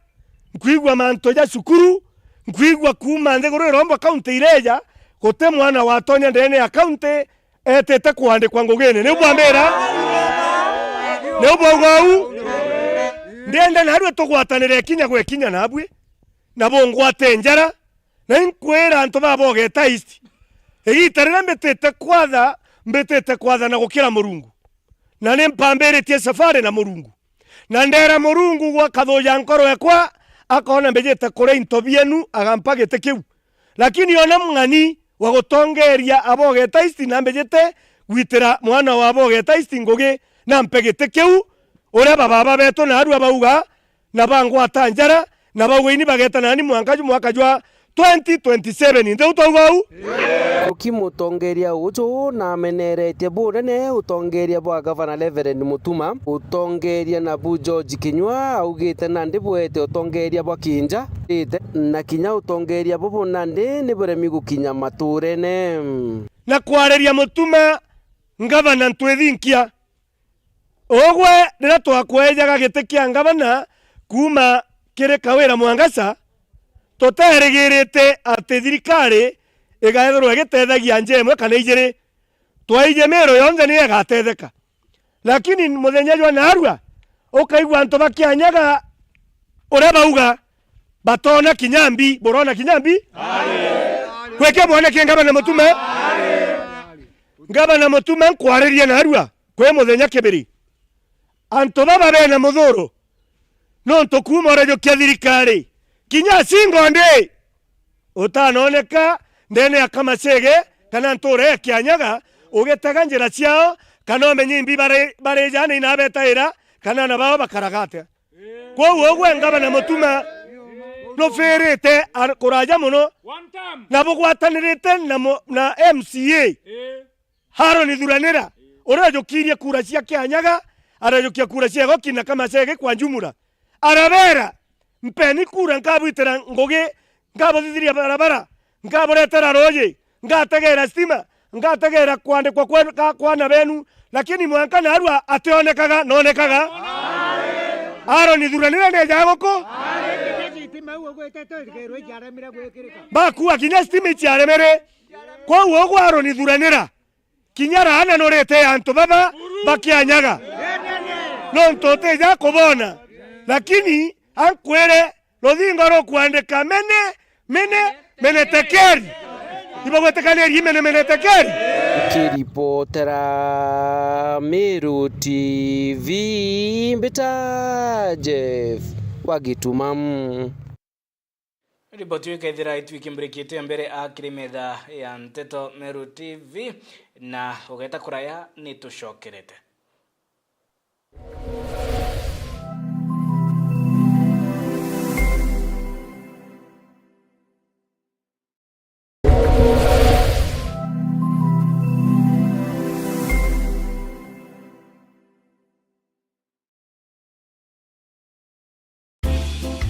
nkwigua mantu ja cukuru, nkwigua kuuma nthiguru iromba county ireja, guti mwana watonya ndene ya county etite kwandikwa ngugine. Niu bwambira? Niu bwauga uu? Ndienda narua tugwatanire kinya gwe kinya nabui, na bungwate njara, na inkwira antu ba Bogeta East, igiita riria mbitite kwatha, mbitite kwatha na gukira Murungu. Na ni mpambiritie safari na Murungu. Na ndeera Murungu gwa kathuja nkoro ekwa, akoona mbijite kuria into bienu, agampa giti kiu. Lakini ona mung'ani wa gutongeeria Abogeta East na mbijite gwitira mwana wa Abogeta East ngugi, na mpe giti kiu, uria bababa betu naarua bauga, na bangwata njara, na bauga ini bageta nani mwanka ju mwaka jwa twenty twenty-seven. Ntheu twauga uu? Uki mutongeeria uju nameneretie bunene utongeeria bwa Gavana Reverend Mutuma. Utongeeria nabu George Kinyua augite nandi bwete utongeeria bwa kinja, ite, na kinya utongeeria bubu nandi ni buremi gukinya maturene. Na kwariria Mutuma, Ngavana ntwithinkia. Ugwe riria twakwejaga giti kia ngavana kuuma kiri Kawira Mwangaza, tuteerigirite ati thirikari igaethirwa igitethagia nja imwe kana ijiri. Twaiji Miru yonthe niyo igatetheka. Lakini muthenya jwa naarua, ukaigua antu ba Kianyaga uria bauga, batoona kinya mbi. Burona kinya mbi? Gwike mwaniki ngavana Mutuma? Ngavana Mutuma nkwaririe naarua. Kwi muthenya kibiri. Antu baba bena muthuro, nontu kuuma urajukia thirikari, kinya Singo ndi, utanoneka ndene ya Kamachege kana ntura ya Kianyaga, ugitega njira ciao, kana umenye imbi bari, bari jana inabetaira, kana ana bao bakaraga atia. Kwou ugwe ngavana Mutuma, nufirite ar-, kuraja mono, na bugwatanirite na mu-, na M C A. Haroni Thuranira, uria ujukirie kura cia Kianyaga, arajukia kura cia Igoki na Kamachege kwa njumura. Arabera, "Mpeni kura, nkabwitira ngugi, nkabuthithiria barabara, nkaburetera ruuji, ngategera stima, ngategera kwandikwa kwa, ka, kwa ana benu." Lakini mwanka naarua ationekaga, nonekaga. Haroni Thuranira neejaga guku. Bakua kinya stima iciaremere. Kwou ugwe Haroni Thuranira, kinya raana nurite antu baba ba Kianyaga, nontu utija kubona. Lakini ankwire, ruthingo rukwandika mene, mene, mene tekeri. Ibagwitikanirie mene, mene tekeri? Kiripotera Meru T V, mbita Jeff wa Gituma. Riboti iu ikeethira itwiki mbirikite mbere a kiri metha ya nteto Meru T V, na ugeta kuraya ni tucokerete.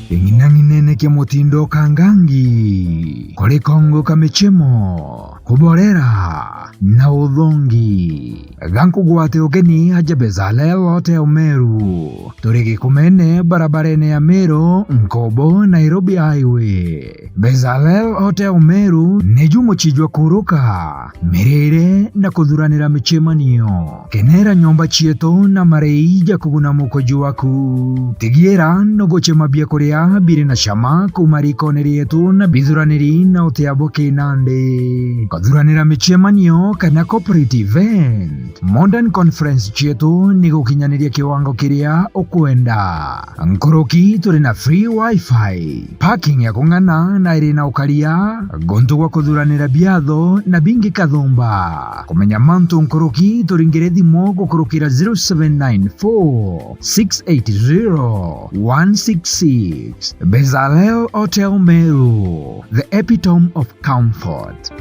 Ing'inang'inene kia mutindo kangangi, kuri kongo ka michemo, kuborera na uthongi. Gankugwate ugeni aja Bezalel Hotel Meru. Turi Gikumene, barabarene ya Meru, Nkobo, Nairobi Highway. Bezalel Hotel Meru niju mucii jwa kuruka, mirire na kuthuranira micemanio. Kenera nyomba cietu na marei ja kuguna mukoji waku. Tigiira nugucema biakuria biri na cama kuuma rikone rietu na bithuraniri na utia bwa kinandi. Kuthuranira micemanio kana corporate event, modern conference cietu ni gukinyaniria kiwango kiria ukwenda. Nkuruki turi na free wifi, parking ya kung'ana na iri na ukaria, guntu gwa kuthuranira biatho na bingi kathumba. Kumenya mantu nkuruki, turingire thimu gukurukira zero seven nine four, six eight zero, one six six. Bezalel Hotel Meru, the epitome of comfort.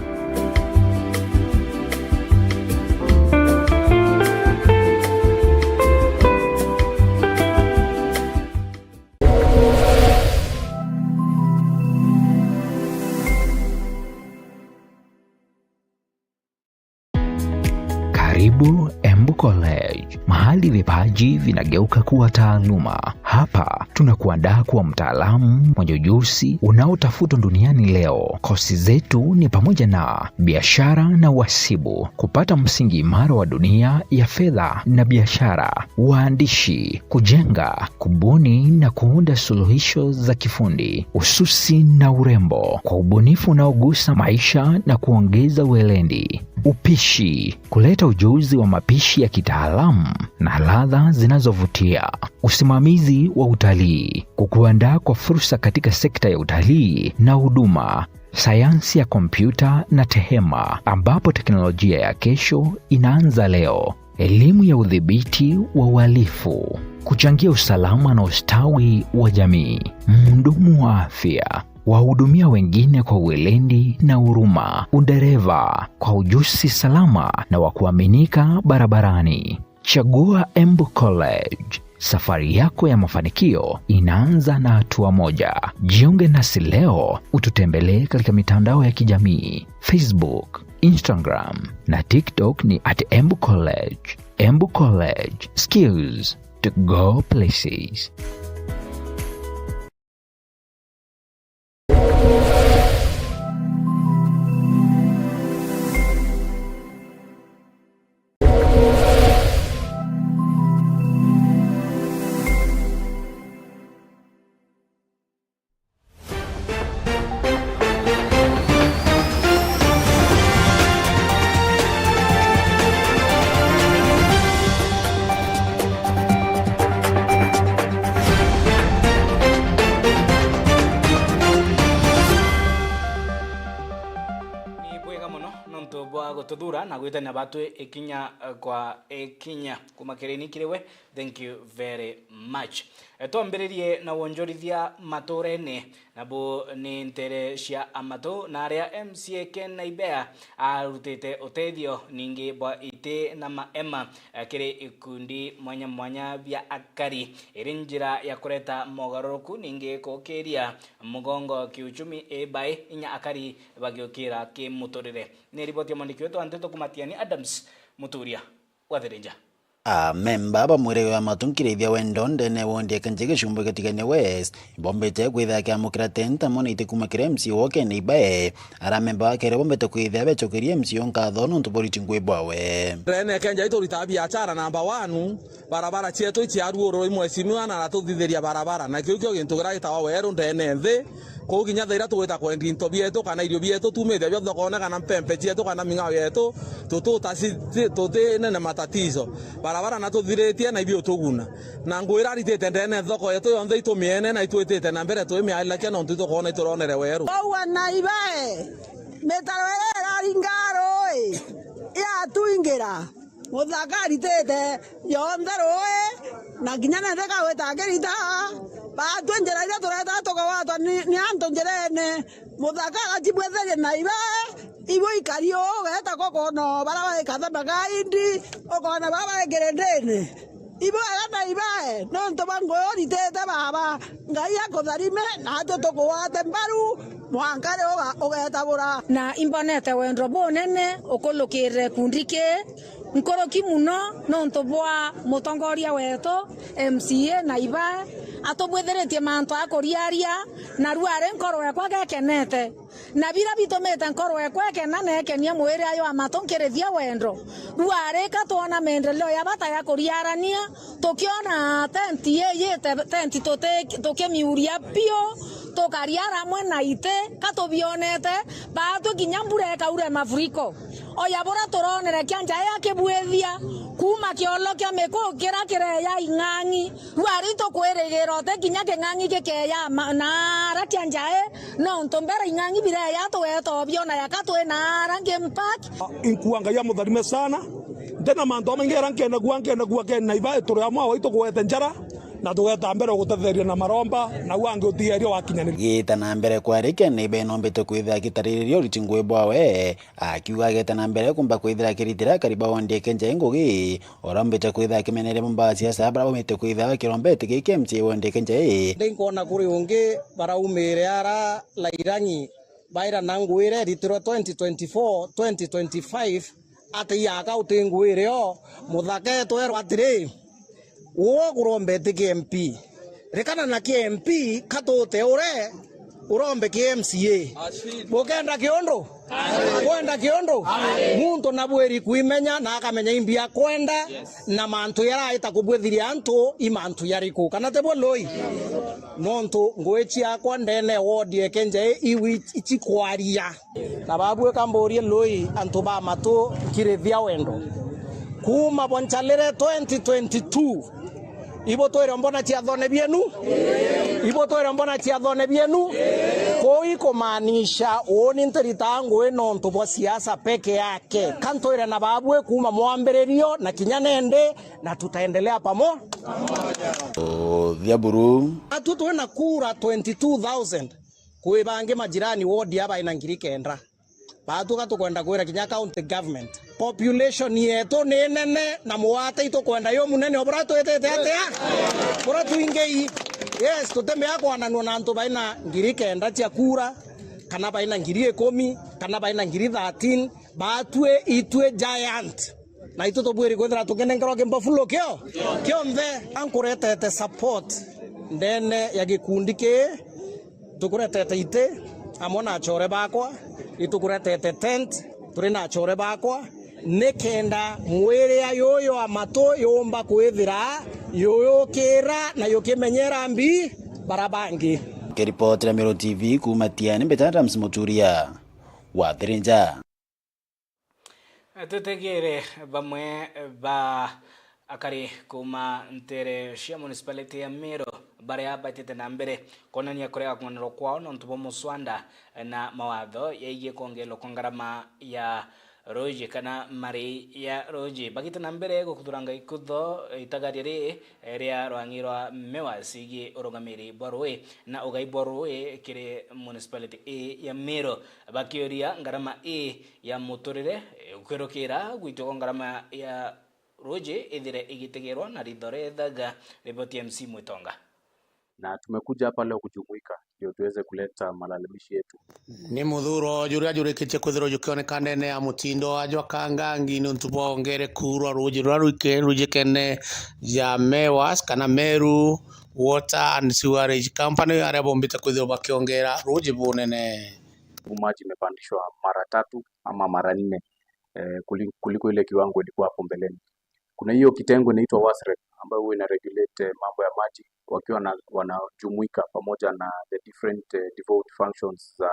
College, mahali vipaji vinageuka kuwa taaluma. Hapa tunakuandaa kuwa mtaalamu mwenye ujuzi unaotafutwa duniani leo. Kosi zetu ni pamoja na biashara na uhasibu, kupata msingi imara wa dunia ya fedha na biashara, uandishi, kujenga, kubuni na kuunda suluhisho za kifundi, ususi na urembo, kwa ubunifu unaogusa maisha na kuongeza weledi, upishi, kuleta ujuzi wa mapishi ya kitaalamu na ladha zinazovutia, usimamizi wa utalii, kukuandaa kwa fursa katika sekta ya utalii na huduma, sayansi ya kompyuta na tehema, ambapo teknolojia ya kesho inaanza leo, elimu ya udhibiti wa uhalifu, kuchangia usalama na ustawi wa jamii, mhudumu wa afya, wahudumia wengine kwa weledi na huruma, udereva kwa ujuzi salama na wa kuaminika barabarani. Chagua Embu College. Safari yako ya mafanikio inaanza na hatua moja. Jiunge nasi leo, ututembelee katika mitandao ya kijamii, Facebook, Instagram na TikTok ni at Embu College. Embu College, skills to go places. Ni bwega mono nontu bwa gututhura na gwitania batwi ikinya, eh, kwa ikinya. Kuma kiri ni kiri we, thank you very much. Eh, twambiririe na wonjorithia maturene, nabu ni ntere cia amatu na aria M C A Ken Naibea arutite utethio ningi bwa iti na maema, eh, kiri ikundi mwanya mwanya bia akari, iri njira ya kureta mogaruruku ningi kukiria mugongo kiuchumi, i bai inya akari bagiukira kimuturire. Ni riboti ya mwandiki wetu wa nteto kuma Tiani Adams Muturia wa Thirinja. Amemba ba mwirigiro ya Matu Nkirithia Wendo ndene wondi ya Kenje Gicumbi Gitigania West, ibombite kwithira kiamukira tenta mwana iti kuma kiri M C A wao Ken Ibae. Ara memba bakere bombite kwithira becokerie M C A nkatho nontu bwa uriti ngui bwawe. Ndene Kenja ituritaga biachara namba one, barabara cietu iciaruurwa i mheshimiwa na aratuthithiria barabara, na kiu kio gintu kiria gitawa weru ndene nthi. Kuu kinya thaira tugwita kwendia into bietu kana irio bietu tumite bio thokone kana mpempe cietu kana ming'ao yetu, tututa ci-, ci-, tutinene matatizo. Barabara na tuthiritie na ibio tuguna. Na ngui iraritite ndene thoko yetu yonthe itumiene na itwitite na mbere twimiarilakia nontu itukwona ituronere weru. Bau ana Ibae, mitaro iria iraringa rui yatuingira. Muthaka aritite yonthe rui, na kinya nende kagwita akirita. Batwi njira iria tureta tukagwatwa ni, ni antu njirene. Muthaka agacibwetheria na iba, ibu ikari uu, ugeta gukona bara baikatha magaindi, ukona bara baikirindini. Ibu ega na ibae, nontu bwa ngui uritite baba. Ngai akutharime, natwi tukugwate mbaru, mwanka ri uga-, ugetabura. Na imbonete wendo bunene ukulukirire kundi kii, nkuruki muno nontu bwa mutongoria wetu, M C A Naiba, atubwithiritie mantu a kuriaria, na riu ari nkoro ekwa gekenete. Na biria bitumite nkoro ekwa ekena na ekenia mwiri ayo amatu nkirithia wendo. Riu ari ka twona maendeleo ya bata ya kuriarania, tukiona tenti ii, ii te-, tenti tuti-, tukimiuria piu, tukariara amwe na iti, ka tubionete, baatwi kinya mbura ikaura mafuriko. Oya buria turonere kia njae akibwithia, kuuma kiolo kia miku kiria kireya ing'ang'i. Riu ari tukwirigira uti kinya king'ang'i gikeya ma-, naara kia njae, nontu mbere ing'ang'i bireya tugeta obiona yaka twi naara Game Park. Inkua Ngai amutharime sana. Ndena mantu amaingi era nkenagua, nkenagua Ken Naiba, turi amwe awa itugwete njara, na tugeta mbere ugutetheria na maromba, na u angi utigeria wakinyaniria. Gita na mbere kwari Ken Naiba inombite kwithira gitaririria uriti ngui bwawe, akiuga ageta na mbere kumba kwithira akiritira akari ba wondi ya Kenjai ngugi, uria umbite kwithira akimeneria bumba siasa, bara baumite kwithira bakirombete giki M C A wondi ya Kenjai. Ndi nkona kuri ungi baraumire ara Lairang'i, baira na ngwire ritirwe twenty twenty-four, twenty twenty-five, Ati iaka utingwire o, muthaka etwerwa atiri, uu gurombe ti ki M P. Rikana na ki M P, katute ure, urombe ki M C A. Bukenda kiundu? Kwenda kiundu? Muntu nabwiri kwimenya na akamenya imbi akwenda, na mantu yaraita kubwithiria antu i mantu yariku. Kana tibwo lui? Nontu ngui ciakwa ndene ward eke njai iwi ichikwaria. Na babuika mburie lui antu ba matu nkirithia wendo. Kuuma bonchalire twenty twenty-two, ibo twire mbona ciathone bienu? Ibo twire mbona ciathone bienu? Kuu ikumaanisha uuni ntiritaa ngui nontu bwa siasa peke yake. Ka ntwire na babui kuuma mwambiririo na kinya nende, na tutaendelea pamo. Uthia buru. Atu twina kura twenty-two thousand. Kwi bangi majirani ward aa baina ngiri kenda. Baatuka tukwenda kwira kinya county government. Population yetu ni nene na mugate itukwenda yo munene o bura twitite atia? Bura twingei. Yes, tutimea kwananua na antu baina ngiri kenda cia kura, kana baina ngiri ikumi, kana baina ngiri thirteen, batue itue giant. Na itu tubwiri kwithira tukinenkerwa kimbafulo kio kionthe. Ankuretete support ndene ya gikundi kii, tukuretete iti amwe na achore bakwa, itukuretete tent, turi na achore bakwa, nikenda mwiria yuyu wa matu yumba kwithira yuyukira na yukimenyera mbi bara bangi. Kiripotera Meru T V kuuma Tiani, mbita Adams Muturia wa Thirinja. Tutegere bamwe ba akari kuuma ntere cia municipality ya Meru baria baitite na mbere kwonania kurega kung'anerwa kwao nontu bwa muswanda na mawatho yaigie kwongerwa kwa ngarama ya ruuji kana marii ya ruuji. Bagite na mbere gukuthuranga ikutho itagaria riri ria rwang'i rwa Mewas ciigie urugamiri bwa ruui na ugai bwa ruui kiri municipality ii ya Meru, bakiuria ngarama ii ya muturire, eh, kwirukira gwitwa kwa ngarama ya ruuji ithire igitegerwa na ritho rithaga. Riboti ya M C Mwitonga. Na tumekuja hapa leo kujumuika ndio tuweze kuleta malalamishi yetu. Ni muthuro juria jurikitie kwithirwa jukioneka ndene ya mutindo wa jwa Kangangi niuntu bwa ongereku rwa ruuji ruria ruike-, ruijikene ja Mewas kana Meru Water and Sewerage Company, aria bombite kwithirwa bakiongera ruuji bunene. Maji imepandishwa mara tatu ama mara nne, eh, kuli-, kuliko ile kiwango ilikuwa hapo mbeleni. Kuna hiyo kitengo inaitwa WASREB ambayo huwa ina regulate, eh, mambo ya maji wakiwa na, wanajumuika pamoja na the different, eh, devolved functions za,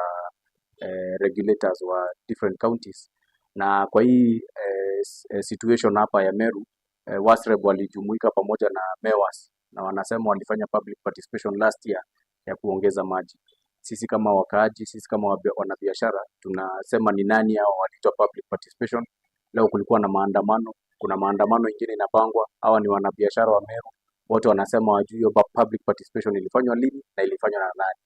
eh, regulators wa different counties. Na kwa hii, eh, s-, eh, situation hapa ya Meru, eh, WASREB walijumuika pamoja na Mewas na wanasema walifanya public participation last year ya kuongeza maji. Sisi kama wakaaji, sisi kama wabi-, wanabiashara, tunasema ni nani hao waliitwa public participation. Leo kulikuwa na maandamano, kuna maandamano ingine inapangwa. Hawa ni wanabiashara wa Meru, wote wanasema wajui hiyo pa-, public participation ilifanywa lini na ilifanywa na nani.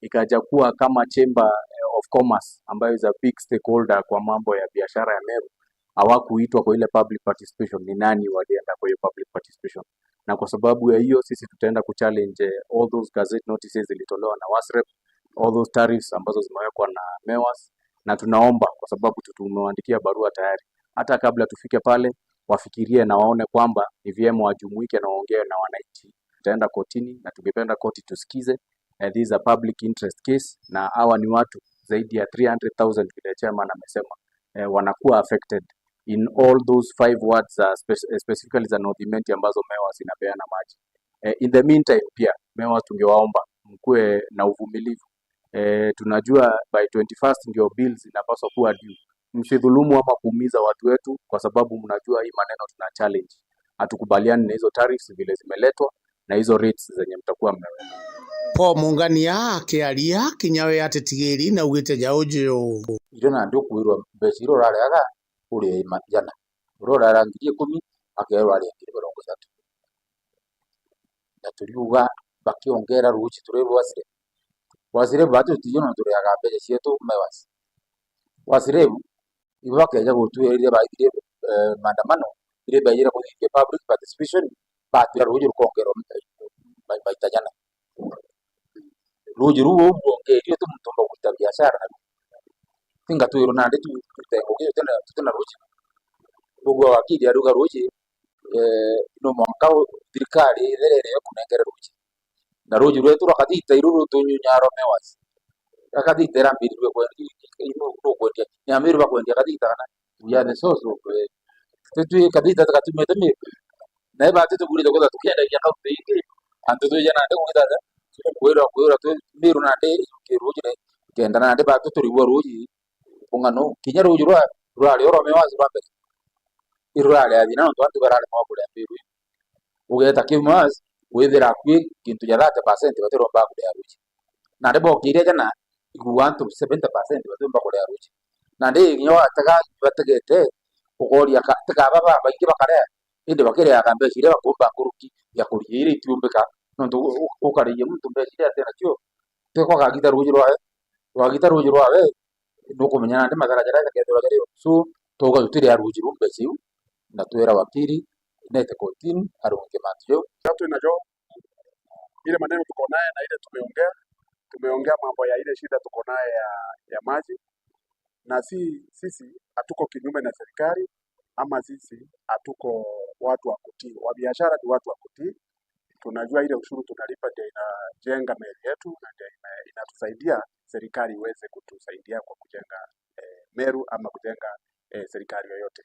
Ikaja kuwa kama Chamber, eh, of Commerce, ambayo is a big stakeholder kwa mambo ya biashara ya Meru, hawakuitwa kwa ile public participation, ni nani walienda kwa hiyo public participation? Na kwa sababu ya hiyo, sisi tutaenda kuchallenge, eh, all those gazette notices zilitolewa na WASREB, all those tariffs ambazo zimewekwa na Mewas, na tunaomba, kwa sababu tu-, tumewaandikia barua tayari, hata kabla tufike pale, wafikirie na waone kwamba ni vyema wajumuike na waongee na wananchi. Tutaenda kotini na tungependa koti tusikize, eh, this is a public interest case, na hawa ni watu zaidi ya three hundred thousand vile chairman amesema, eh, wanakuwa affected in all those five wards, uh, spe-, eh, specifically za North Imenti ambazo Mewas inapeana maji. Eh, in the meantime pia Mewas tungewaomba mkuwe na uvumilivu. Eh, tunajua by twenty-first ndio bills zinapaswa kuwa due. Msidhulumu ama kuumiza watu wetu kwa sababu mnajua hii maneno tuna challenge. Hatukubaliani na hizo tariffs vile zimeletwa na hizo rates zenye mtakuwa mmeweka. Paul Mungania akiaria kinya we atitigiri na augite jau jiu. Irio nandi ukwirwa mbeca iria urareaga urie ima-, igana. Uria urareaga ngiri ikumi, akeerwa arie ngiri mirongo ithatu. Na turiuga bakiongera ruuji turi rwa WASREB. WASREB batu tutiona tureaga mbeca cietu Mewas. WASREB ibo bakeja gutwira riria baithire, eh, maandamano, riria baijire kuthithia public participation, batwira ruuji rukongerwa, eh, ma-, maita jana. Ruuji ruu uu rwongerio ti muntu umba gwita biashara naruo. Tinga twirwe nandi tu-, tute ngugi tutina, tutina ruuji. Uguo wakiri ariuga ruuji, eh, no mwanka u-, thirikari ithere ikunengere ruuji. Na ruuji rwetu rwa Kathita iru rutunyunyaa Romewas. Kathita irambirirwe kwendia, nu-, nukwendia, ni Amiru bakwendia Kathita kana? We are the source of, eh, twi Kathita tugatumite Miru. Na ibaati tubwirite kwithirwa tukiendagia kaunti ingi. Antu twija nandi gwita atia? Kwirwa, kwirwa twi Miru nandi ruuji ni kenda nandi baatu turigua ruuji. Ung'ano, kinya ruuji rwa, rwari o Romewas rwa mbere, irurari athina nontu antu barari no kuria mbiru. Ugeeta Kiumasi, withira akui gintu ja thirty percent batiromba kuria ruuji. Nandi bokiria jana, igua antu seventy percent batiumba kuria ruuji. Nandi kinya watega bategete, ukoria ka, tiga baba baingi bakaria, indi bakiriaga mbeca iria bakumba nkuruki ya kuria iria itiumbika, nontu u-, u-, ukaririe muntu mbeca iria atinacio, tiko akagita ruuji rwawe, rwagita ruuji rwawe, nukumenya nandi mathara jaria jakethirwa jario. So, twauga tutiria ruuji ruu mbeca iu, na twira wakiri, nete kotini, arunge mantu jau. Jau twinajo, ile maneno tuko naye na ile tumeongea, tumeongea mambo ya ile shida tuko naye ya, ya maji, na si, sisi hatuko kinyume na serikali, ama sisi hatuko watu wa kutii. Wa biashara ni watu wa kutii. Tunajua ile ushuru tunalipa ndio inajenga Meru yetu na ndio ina-, inatusaidia serikali iweze kutusaidia kwa kujenga, eh, Meru ama kujenga, eh, serikali yoyote.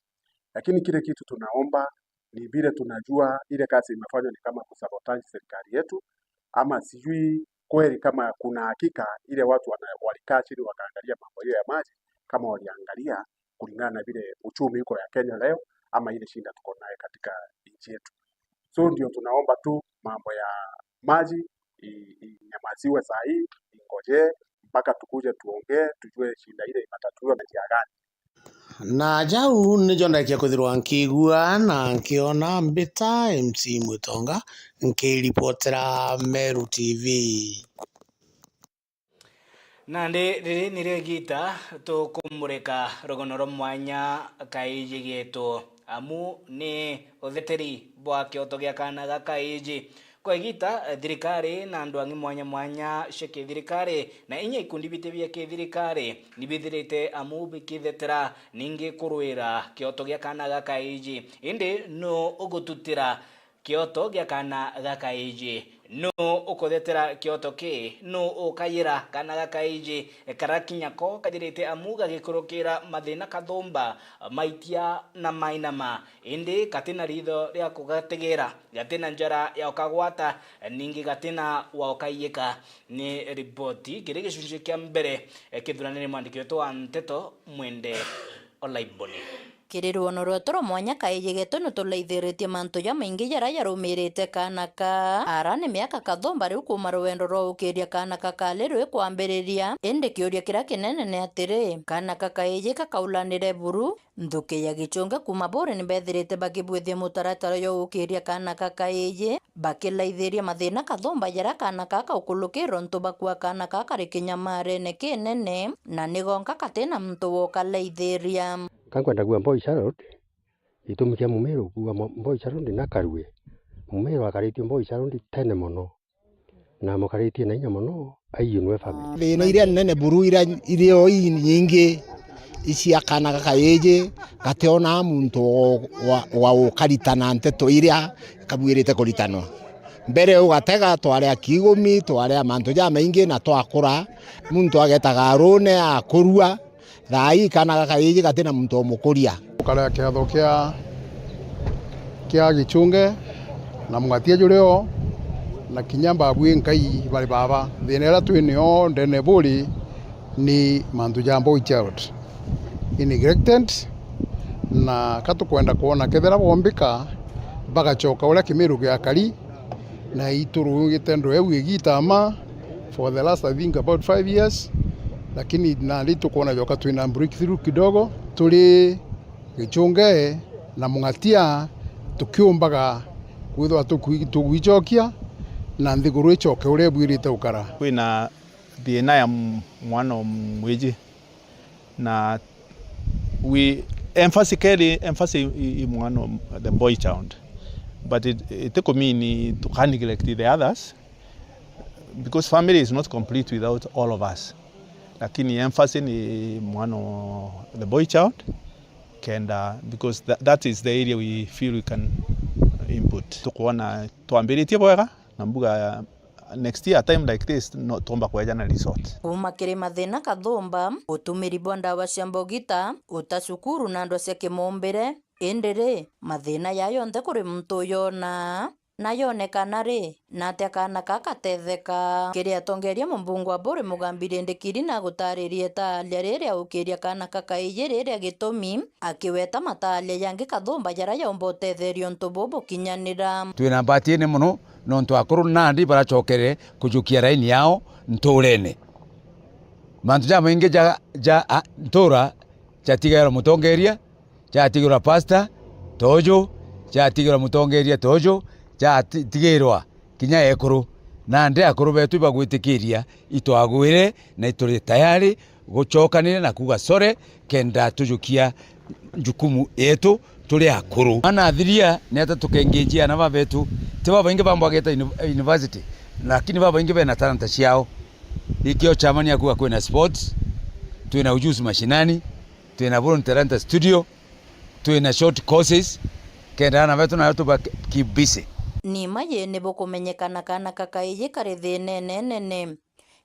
Lakini kile kitu tunaomba ni vile tunajua ile kazi imefanywa ni kama kusabotage serikali yetu, ama sijui kweli kama kuna hakika ile watu wana-, walikaa chini wakaangalia mambo hiyo ya maji, kama waliangalia kulingana na vile uchumi iko ya Kenya leo, ama ile shida tuko naye katika nchi yetu. So ndio tunaomba tu mambo ya maji i-, inyamaziwe saa hii, ingojee mpaka tukuje tuongee, tujue shida ile imetatuliwa na njia gani. Na jau nijo ndakia kwithirwa nkigua na nkiona mbita M C Mwitonga nkiripotera Meru T V. Nandi riri nirio igita tukumurika rugono rwa mwanya kaiji getu, amu ni utheteri bwa kioto gia kaana ga kaiji. Kwa igita, thirikari na andu angi mwanya mwanya cia kithirikari na inya ikundi biti bia kithirikari nibithirite amu bikithetera ningi kurwira kioto gia kaana ga kaiji. Indi nu ugututira kioto gia kaana ga kaiji? Nu ukuthetera kioto ki? Nu ukayira kaana ga kaiji karia kinya ko kajirite amu gagikurukira mathina kathumba, maitia na mainama, indi gati na ritho ria kugategera, gati na njara ya ukagwata, ningi gati na wa ukaiyika. Ni riboti kiri gicunci kia mbere, eh, kithuranene mwandiki wetu wa nteto Mwende Olaiboni. Kiri ruono rwetu rwa mwanya kaiji getu nitulaithiritie mantu jamaingi jaria jarumirite kaana ka. Ara ni miaka kathumba riu kuuma rwendo rwa ukiria kaana ka kari rwikwambiriria, indi kiuria kiria kinene ni atiri, kaana ka kaiji ka kaulanire buru? Nthuki ya Gichunge kuuma Buri nibethirite bakibwithia mutaratara jwa gukiria kaana ka kaiji, bakilaithiria mathina kathumba jaria kaana ka kaukulukira untu bakua kaana ka kari kinyamarene kinene, na nigonka kati na muntu wa ukalaithiria. Ka nkwenda kuuga Boy Charlotte, gitumi kia Mumiru kuuga mo-, Boy Charlotte na Karue. Mumiru akaritie Boy Charlotte tene mono, na amukaritie na inya mono, aiyunwe family. Thina iria nene buru iria irio inyingi icia kana gaka iji, gationa muntu wa, wa, wa ukaritana nteto iria kabuirite kuritanwa. Mbere ugatega, twari a kiigumi, twari a mantu jamaingi, na twakura, muntu agetaga arune, akurua, Thaa ii kana gaka iji gati na muntu umukuria. Gukarea kiatho kia, kia Gichunge na Mwatia juri o, na kinya Mbabu i Nkai bari baba. Thina iria twi nio ndene buri ni mantu ja boy child. I neglected, na ka tukwenda kwona kethira bombika bagachoka uria Kimiru giakari, na iturugite ndu iu igita ma for the last, I think, about five years, lakini nandi tukwona joka twina breakthrough kidogo. Turi Gichunge na Mung'atia tukiumbaga kwithirwa tukwi-, tugwichokia na nthiguru ichoke uria ibwirite gukara. Kwina thina ya m-, mwana mwiji. Na we emphasis keri, emphasis i, i, i mwana, the boy child. But it, it could mean to can neglect the others, because family is not complete without all of us. Lakini emphasis ni mwana, the boy child. Kenda, because tha-, that is the area we feel we can input. Tukwona twambiritie bwega, na mbuga next year, a time like this, no, tuomba kweja na resort. Kuuma kiri mathina kathumba, utumiri bwa ndawa cia mbogita, uta cukuru na ndwa cia kimumbire, indi ri, mathina jaa jonthe kuri muntu uyona, na yonekana ri, na atia kaana ka katetheka? Kiri atongeria, mumbunge wa Buri Mugambi Rindikiri na gutariria itaaria riria ukiria kaana ka kaiji riria gitumi, akiweta mataaria jangi kathumba jaria jaumba utetheria untu buu bukinyanira. Twina mbati ini mono, nontu akuru nandi baracokere kujukia raini yao ntuurene. Mantu jamaingi ja, ja, a, ntuura jatigairwa mutongeria, jatigairwa pasta toju, jatigairwa mutongeria toju, jatigairwa kinya ekuru. Nandi akuru betu ibagwitikiria itwagwire na ituri tayari gucokanire na kuuga sore, kenda tujukia jukumu yetu turi akuru. Ana athiria ni ata tukengenjia ana babetu? Ti babaingi bambageta uni-, university, lakini babaingi bena talanta ciao. Ikio chamani akuga kwina sports, twina ujuzi mashinani, twina Born Talanta Studio, twina short courses, kenda ana betu nayo tuba keep busy. Ni ma yi ni bukumenyekana kaana ka kaiji kari thina inenene,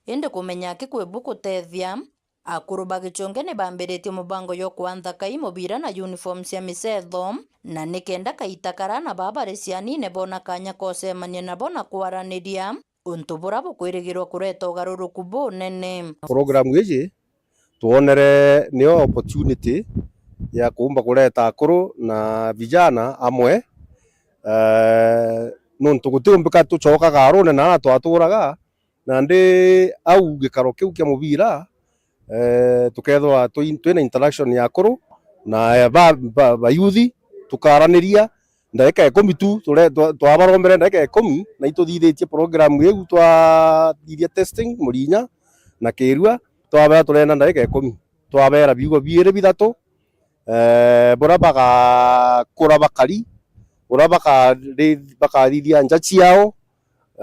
indi kumenya aki kwi bukutethia. Akuru ba Gichunge ni bambiritie mubango jwa kuantha kai mubira na uniform cia micetho, na ni kenda kaita karia ana baa bari cianine boona kanya ka ucemania nabo na kwaraniria, untu buria bukwirigirwa kureta ugaruruku bunene. Programu iji twonere niyo opportunity ya kuumba kureta akuru na vijana amwe, eh, nontu gutiumbika tucokaga arune na aria twaturaga, nandi au gikaro kiu kia mubira, eh, tukethirwa twi-, twina interaction ya akuru na, eh, ba, ba, ba youth, tukaraniria ndagika ikumi tu, ture-, twa-, twabarombere ndagika ikumi, na ituthithitie program iu, twathithia testing Murinya na Kirua, twabera turenda ndagika ikumi, twabera biugo biiri bithatu, eh, buria bagakura bakari, buria bakari-, bakathithia nja ciao,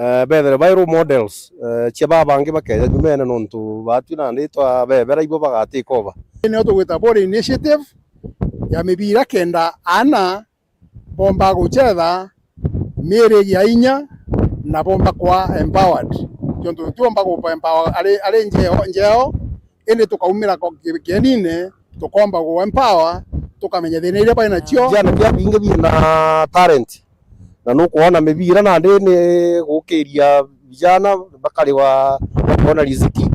eh, bethere bai role models, eh, cia baa bangi bakeja nyumene, nontu baatwi nandi twabebera ibo baga take over. Nio tugwita Buri Initiative ya mibira kenda aana bomba gucetha miiri ya inya na bomba kwa empowered. Tontu tutiomba ku empower ari, ari njeo, njeo, indi tukaumira ko-, ki-, kienine, tukomba ku empower, tukamenya thina iria bai nacio. Vijana bia bingi bina talent, na nukwona mibira nandi ni gukiria vijana bakariwa, bakona riziki,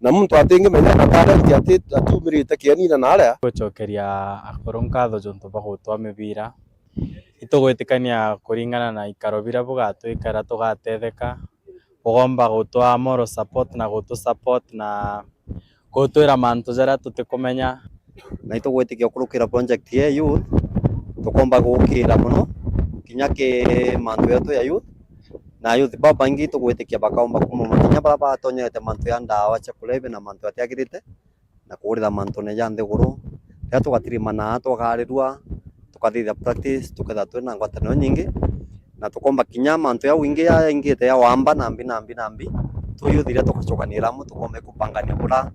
na muntu atingimenya na talent ati, atiumirite kienine na aria. Gucokeria akuru nkatho juntu bwa gutwa mibira. Itugwitikania kuringana na ikaro biria bugatwikara tugatetheka, bugomba gutwa moral support na gutu support na gutwira mantu jaria tutikumenya. Na itugwitikia kurukira project ya youth, tukomba gukira mono kinya ki mantu yetu ya youth, na youth babaingi tugwitikia bakaumba kuma makinya baria batonyerete mantu ya ndawa cia kulevya na mantu jatiagirite, na kuurira mantune ja nthiguru. Riria tugatirimana, tukarirua, tukathithia practice, tukethira twina ngwataniro nyingi, na tukomba kinya mantu jau ingi jaingite ja wamba na mbi na mbi na mbi, twi youth riria tugacokanira amwe, tukomba ikubangania bura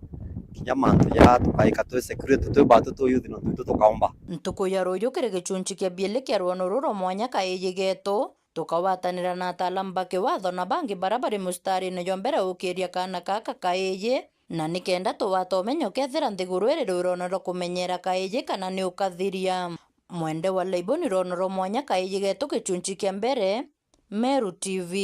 kinya mantu ja tukaika twi security, twi batu twi youth, nontu itu tukaomba. Ntuku ya ruuju kiri gichunchi kia bieli kia rwono ruru rwa mwanya kaiji getu, tukagwatanira na ataalamu ba kiwatho na bangi baria bari mustarine jwa mbere ukiria kaana gaka kaiji, na ni kenda tugwata umenyo kethira nthiguru iri rwirone rwa kumenyera kaiji kana ni ukathiria. Mwende wa Laibu ni rwono rwa mwanya kaiji getu gichunchi kia mbere, Meru T V.